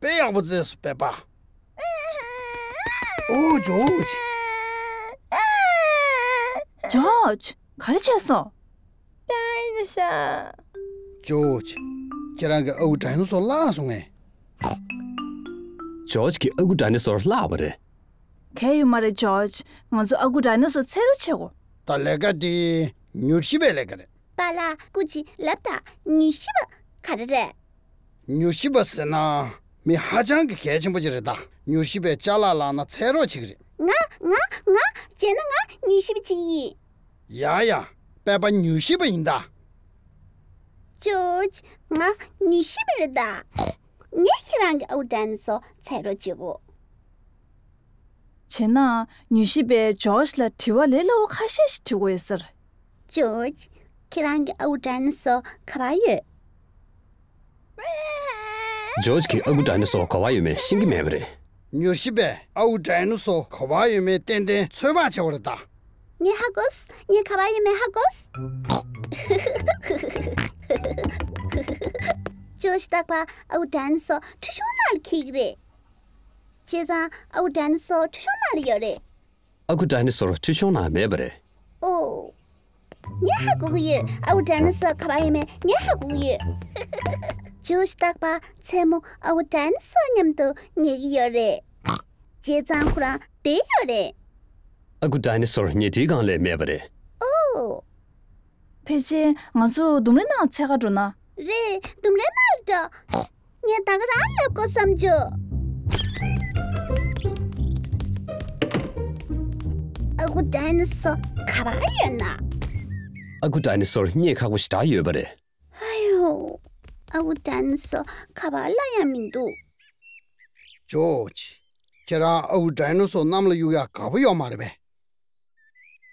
དཔེ་ཡག་པོ་རྩེས་སོང་པད་པ། ཨོ་ཇོརྗ། ཇོརྗ། ག་རེ་བྱས་སོང་། ཌའི་ནོ་སོར། ཇོརྗ། ཁྱེད་རང་གི་ཨ་ཁུ་ཌའི་ནོ་སོར་བརླག་སོང་ངས། ཇོརྗ་གི་ཨ་ཁུ་ཌའི་ནོ་སོར་བརླག་པ་རེད། གལ་ཡོད་མ་རེད་ཇོརྗ། ང་ཚོ་ཨ་ཁུ་ཌའི་ནོ་སོར་འཚོལ་རོགས་བྱེད་དགོས། ད་ལས་ཀ་དེ་མྱུལ་ཞིབ་པའི་ལས་ཀ་རེད། པཱ་ལགས་སྐུ་མཁྱེན་ལབ་དང་མྱུལ་ཞིབ་པ་ག་རེ་རེད། མྱུལ་ཞིབ་པ་ཟེར་ན་མི་ཧ་ཅང་གི་གལ་ཆེན་པོ་ཅིག་རེད་ད། མྱུལ་ཞིབ་པས་ཅ་ལག་བརླག་ན་འཚོལ་རོགས་བྱེད་ཀྱི་རེད། ང་ང་ང་བྱས་ན་ང་མྱུལ་ཞིབ་པ་ཅིག་ཡིན། ཡ་ཡ། པད་པ་མྱུལ་ཞིབ་པ་ཡིན་ད། ཇོརྗ། ང་མྱུལ་ཞིབ་པ་རེད་ད། ངས་ཁྱེད་རང་གི་ཨ་ཁུ་ཌའི་ནོ་སོར་འཚོལ་རོགས་བྱེད་དགོས། བྱས་ན་མྱུལ་ཞིབ་པས་ཇོརྗ་ལ་དྲི་བ་ལས་སླ་པོ་ཁ་ཤས་ཤིག་དྲི་དགོས་ཡོད་ས་རེད། ཇོརྗ། ཁྱེད་རང་གི་ཨ་ཁུ་ཌའི་ནོ་སོར་ག་པར་ཡོད། ཇོརྗ་གི་ཨ་ཁུ་ཌའི་ནོ་སོར་ག་པར་ཡོད་མེད་ཤེས་ཀྱི་མེད་པ་རེད། མྱུལ་ཞིབ་པས་ཨ་ཁུ་ཌའི་ནོ་སོར་ག་པར་ཡོད་མེད་ཏན་ཏན་ཚོད་དཔག་བྱེད་པ་རེད་ད། ངས་ཧ་གོ་སོང་། ངས་ག་པར་ཡོད་མེད་ཧ་གོ་སོང་། ཇོརྗ། རྟག་པར་ཨ་ཁུ་ཌའི་ནོ་སོར་ཁྲུས་གཞོང་ནང་ལ་འཁྱེར་གྱི་རེད། བྱས་ཙང་ཨ་ཁུ་ཌའི་ནོ་སོར་ཁྲུས་གཞོང་ནང་ལ་ཡོད་རེད། ཨ་ཁུ་ཌའི་ནོ་སོར་ཁྲུས་གཞོང་ནང་མེད་པ་རེད། ཨོ། ངས་ཧ་གོ་གི་ཡོད། ཨ་ཁུ་ཌའི་ནོ་སོར་ག་པར་ཡོད་མེད་ངས་ཧ་གོ་གི་ཡོད། ཇོརྗ། རྟག་པར་མཚན་མོ་ཨ་ཁུ་ཌའི་ནོ་སོར་མཉམ་དུ་ཉལ་གྱི་ཡོད་རེད། བྱས་ཙང་ཁོ་རང་བསྡད་ཡོད་རེད། ཨ་ཁུ་ཌའི་ནོ་སོར་ཉལ་ཁྲིའི་སྒང་ལ་མེད་པ་རེད། ཨོ། ཕལ་ཆེར་ང་ཚོ་ལྡུམ་རའི་ནང་འཚོལ་ག་འགྲོ་ན། རེད། ལྡུམ་རའི་ནང་ལ་འགྲོ། ངས་ད་ག་རང་ལབ་དགོས་བསམ་བྱུང་། ཨ་ཁུ་ཌའི་ནོ་སོར་ག་པར་ཡོད་ན། ཨ་ཁུ་ཌའི་ནོ་སོར་རྙེད་ཁག་པོ་ཞེ་དྲག་ཡོད་པ་རེད། ཨ་ཡོ། ཨ་ཁུ་ཌའི་ནོ་སོར་ག་པར་བརླག་ཡ་མི་འདུག་ཇོརྗ། ཁྱེད་རང་ཨ་ཁུ་ཌའི་ནོ་སོར་གནམ་ལ་གཡུག་ཡ་དགའ་པོ་ཡོད་མ་རེད་པས།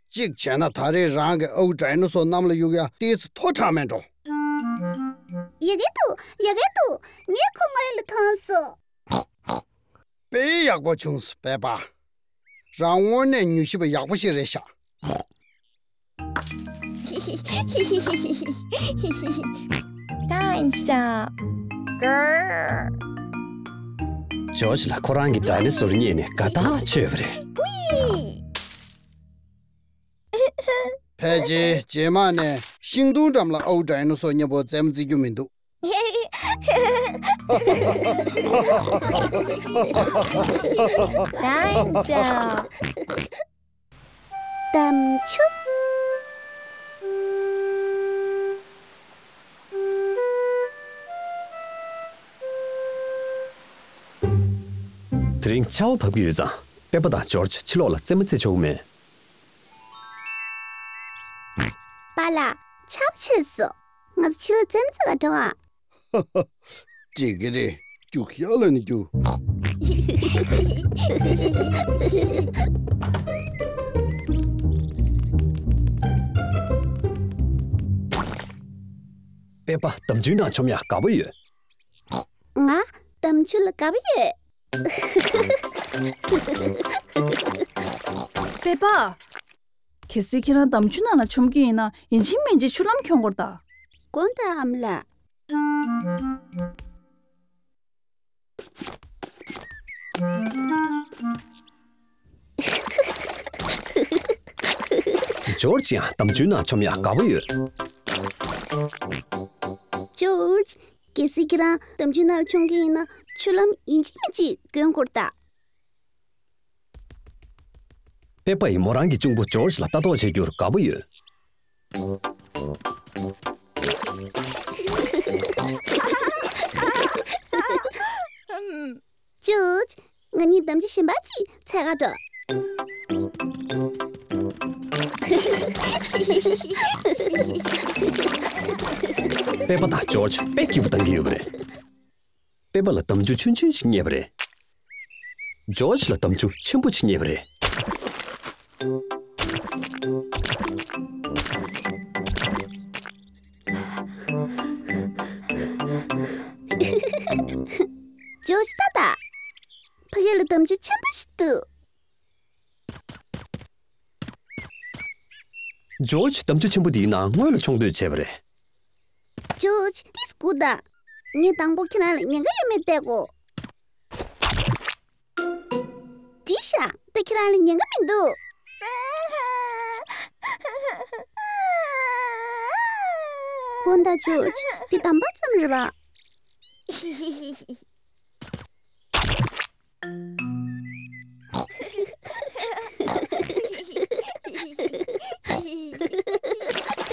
གཅིག་བྱས་ན་ད་རེས་རང་གི་ཨ་ཁུ་ཌའི་ནོ་སོར་གནམ་ལ་གཡུག་ཡ་ཏོག་ཙམ་མཐོ་དྲགས་མེད་འགྲོ། ཡག་གི་འདུག་ཡག་གི་འདུག་ངས་ཁོ་སྔོན་ལ་མཐོང་སོང་། དཔེ་ཡག་པོ་བྱུང་སོང་པད་པ། རང་དངོས་གནས་མྱུལ་ཞིབ་པ་ཡག་པོ་ཞིག་རེད་ཤག་ད་ཡིན་ས། གར། ཇོརྗ་ལ་ཁོ་རང་གི་ཌའི་ནོ་སོར་རྙེད་ནས་དགའ་ཐག་ཆོད་པ་རེད། ཕལ་ཆེར་རྗེས་མ་ནས་ཤིང་སྡོང་འགྲམ་ལ་ཨ་ཁུ་ཌའི་ནོ་སོར་མཉམ་པོ་རྩེད་མོ་རྩེ་རྒྱུ་མི་འདུག་ད་ཡིན་ས། དམ་ཆུ། དེ་རིང་ཆར་པ་བབས་ཀྱི་ཡོད་ཙང་། པད་པ་དང་ཇོརྗ་ཕྱི་ལོགས་ལ་རྩེད་མོ་རྩེ་ཆོག་གི་མེད། པཱ་ལགས། ཆར་པ་ཆད་སོང་། ང་ཚོ་ཕྱི་ལོགས་རྩེད་མོ་རྩེ་ག་འགྲོ་ཨ། འགྲིག་གི་རེད། རྒྱུགས་ཤར་ལ་ནི་རྒྱུགས། པད་པ་འདམ་ཆུའི་ནང་མཆོང་ཡག་དགའ་པོ་ཡོད། ང་འདམ་ཆུ་ལ་དགའ་པོ་ཡོད། པད་པ། གལ་སྲིད་ཁྱེད་རང་འདམ་ཆུ་ནང་ལ་མཆོང་གི་ཡིན་ན་ཡིན་གཅིག་མིན་གཅིག་ཆུ་ལྷམ་གྱོན་དགོས་རེད་ད། དགོངས་དག་ཨ་མ་ལགས། ཇོརྗ་ཡང་འདམ་ཆུའི་ནང་མཆོང་ཡག་དགའ་པོ་ཡོད། ཇོརྗ། གལ་སྲིད་ཁྱེད་རང་འདམ་ཆུའི་ནང་ལ་མཆོང་གི་ཡིན་ན་ཆུ་ལྷམ་ཡིན་གཅིག་མིན་གཅིག་གྱོན་དགོས་རེད་ད། པེ་པ་ཡིས་མོ་རང་གི་གཅུང་པོ་ཇོརྗ་ལ་ལྟ་རྟོག་བྱེད་རྒྱུར་དགའ་པོ་ཡོད། ང་གཉིས་དམ་ཆུ་གཞན་པ་ཅིག་འཚོལ་ག་འགྲོ། པེ་པ་དང་ཇོརྗ་དཔེ་སྐྱིད་པོ་བཏང་གི་ཡོད་པ་རེད། པེ་པ་ལ་དམ་ཆུ་ཆུང་ཆུང་ཞིག་རྙེད་པ་རེད། ཇོརྗ་ལ་དམ་ཆུ་ཆེན་པོ་ཞིག་རྙེད་པ་རེད། ཇོརྗ་ལྟ་ད། ཕ་གི་ལ་དམ་ཆུ་ཆེན་པོ་ཞིག་འདུག་ཇོརྗ་དམ་ཆུ་ཆེན་པོ་འདིའི་ནང་སྔོན་ལ་མཆོང་འདོད་བྱས་པ་རེད། ཇོརྗ་ཏིས་སྒུག་དང་། ངས་དང་པོ་ཁྱེད་རང་ལ་ཉེན་ཁ་ཡོད་མེད་བལྟ་དགོས། འགྲིག་ཤག་ད་ཁྱེད་རང་ལ་ཉེན་ཁ་མི་འདུག་དགོངས་དག་ཇོརྗ། འདི་དམ་པ་ཙམ་རེད་པ།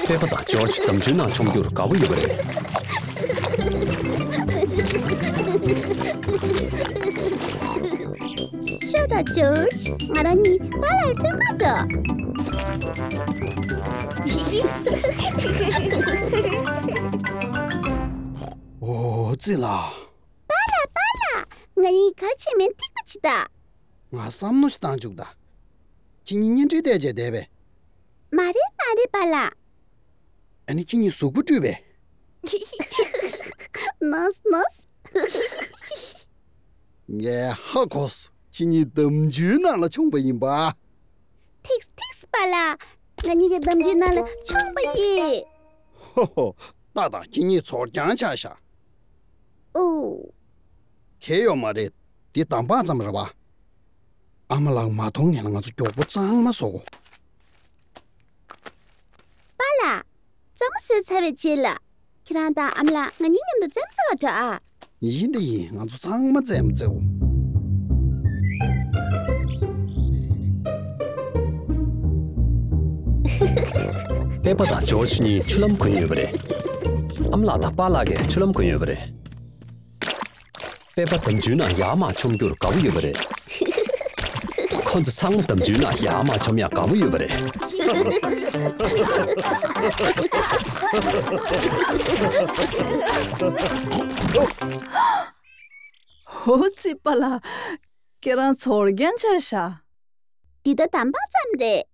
པེ་པ་དང་ཇོརྗ་དམ་ཆུའི་ནང་མཆོང་རྒྱུར་དགའ་པོ་ཡོད་པ་རེད། ཤོག་དང་ཇོརྗ། ང་རང་གཉིས་པཱ་ལགས་སྟོན་ག་འགྲོ། ཨོ་ཙི་ལ། པཱ་ལགས། པཱ་ལགས། ང་གཉིས་ག་རེ་བྱས་མིན་ཐིག་པ་བྱེད་དང་། ང་བསམ་མནོ་ཞིག་བཏང་བཅུག་ད། ཁྱེད་གཉིས་གཉེན་འཕྲད་བལྟས་བྱས་བསྡད་པས། མ་རེད་མ་རེད་པཱ་ལགས། ཨ་ནི་ཁྱེད་གཉིས་གཟུགས་པོ་བཀྲུས་པས། ནོས་ནོས། ངས་ཧ་གོ་སོང་། ཁྱེད་གཉིས་དམ་ཆུའི་ནང་ལ་མཆོངས་པ་ཡིན་པ། ཐིགས་ཐིགས་པཱ་ལགས། ང་གཉིས་ཀྱིས་དམ་ཆུའི་ནང་ལ་མཆོངས་པ་ཡིན། ཧོ་ཧོ། ཏག་ཏག་ཁྱེད་གཉིས་ཚོར་རྐྱང་ཆགས་ཤག་ཨོ། གལ་ཡོད་མ་རེད། འདི་དམ་པ་ཙམ་རེད་པ། ཨ་མ་ལགས་མ་མཐོང་སྔོན་ལ་ང་ཚོ་མགྱོགས་པོ་གཙང་མ་བཟོ་དགོས། པཱ་ལགས། གཙང་མ་བཟོས་ཚར་བའི་རྗེས་ལ། ཁྱེད་རང་དང་ཨ་མ་ལགས་ང་གཉིས་མཉམ་དུ་རྩེད་མོ་རྩེ་བར་འགྲོ་ཨ། ཡིན་ད་ཡིན། ང་ཚོ་ཚང་མ་རྩེད་མོ་རྩེའོ། པེ་པ་དང་ཇོརྗ་གཉིས་ཆུ་ལྷམ་གོན་ཡོད་པ་རེད། ཨ་མ་ལགས་དང་པཱ་ལགས་ཀྱིས་ཆུ་ལྷམ་གོན་ཡོད་པ་རེད། པེ་པ་དམ་ཆུའི་ནང་ཡར་མར་མཆོང་རྒྱུར་དགའ་པོ་ཡོད་པ་རེད། ཁོ་ཚོ་ཚང་མ་དམ་ཆུའི་ནང་ཡར་མར་མཆོང་ཡག་དགའ་པོ་ཡོད་པ་རེད། ཧོ་ཙི་པཱ་ལགས། ཁྱེད་རང་ཚོར་རྐྱང་ཆགས་ཤག་འདི་ད་དམ་པ་ཙམ་རེད།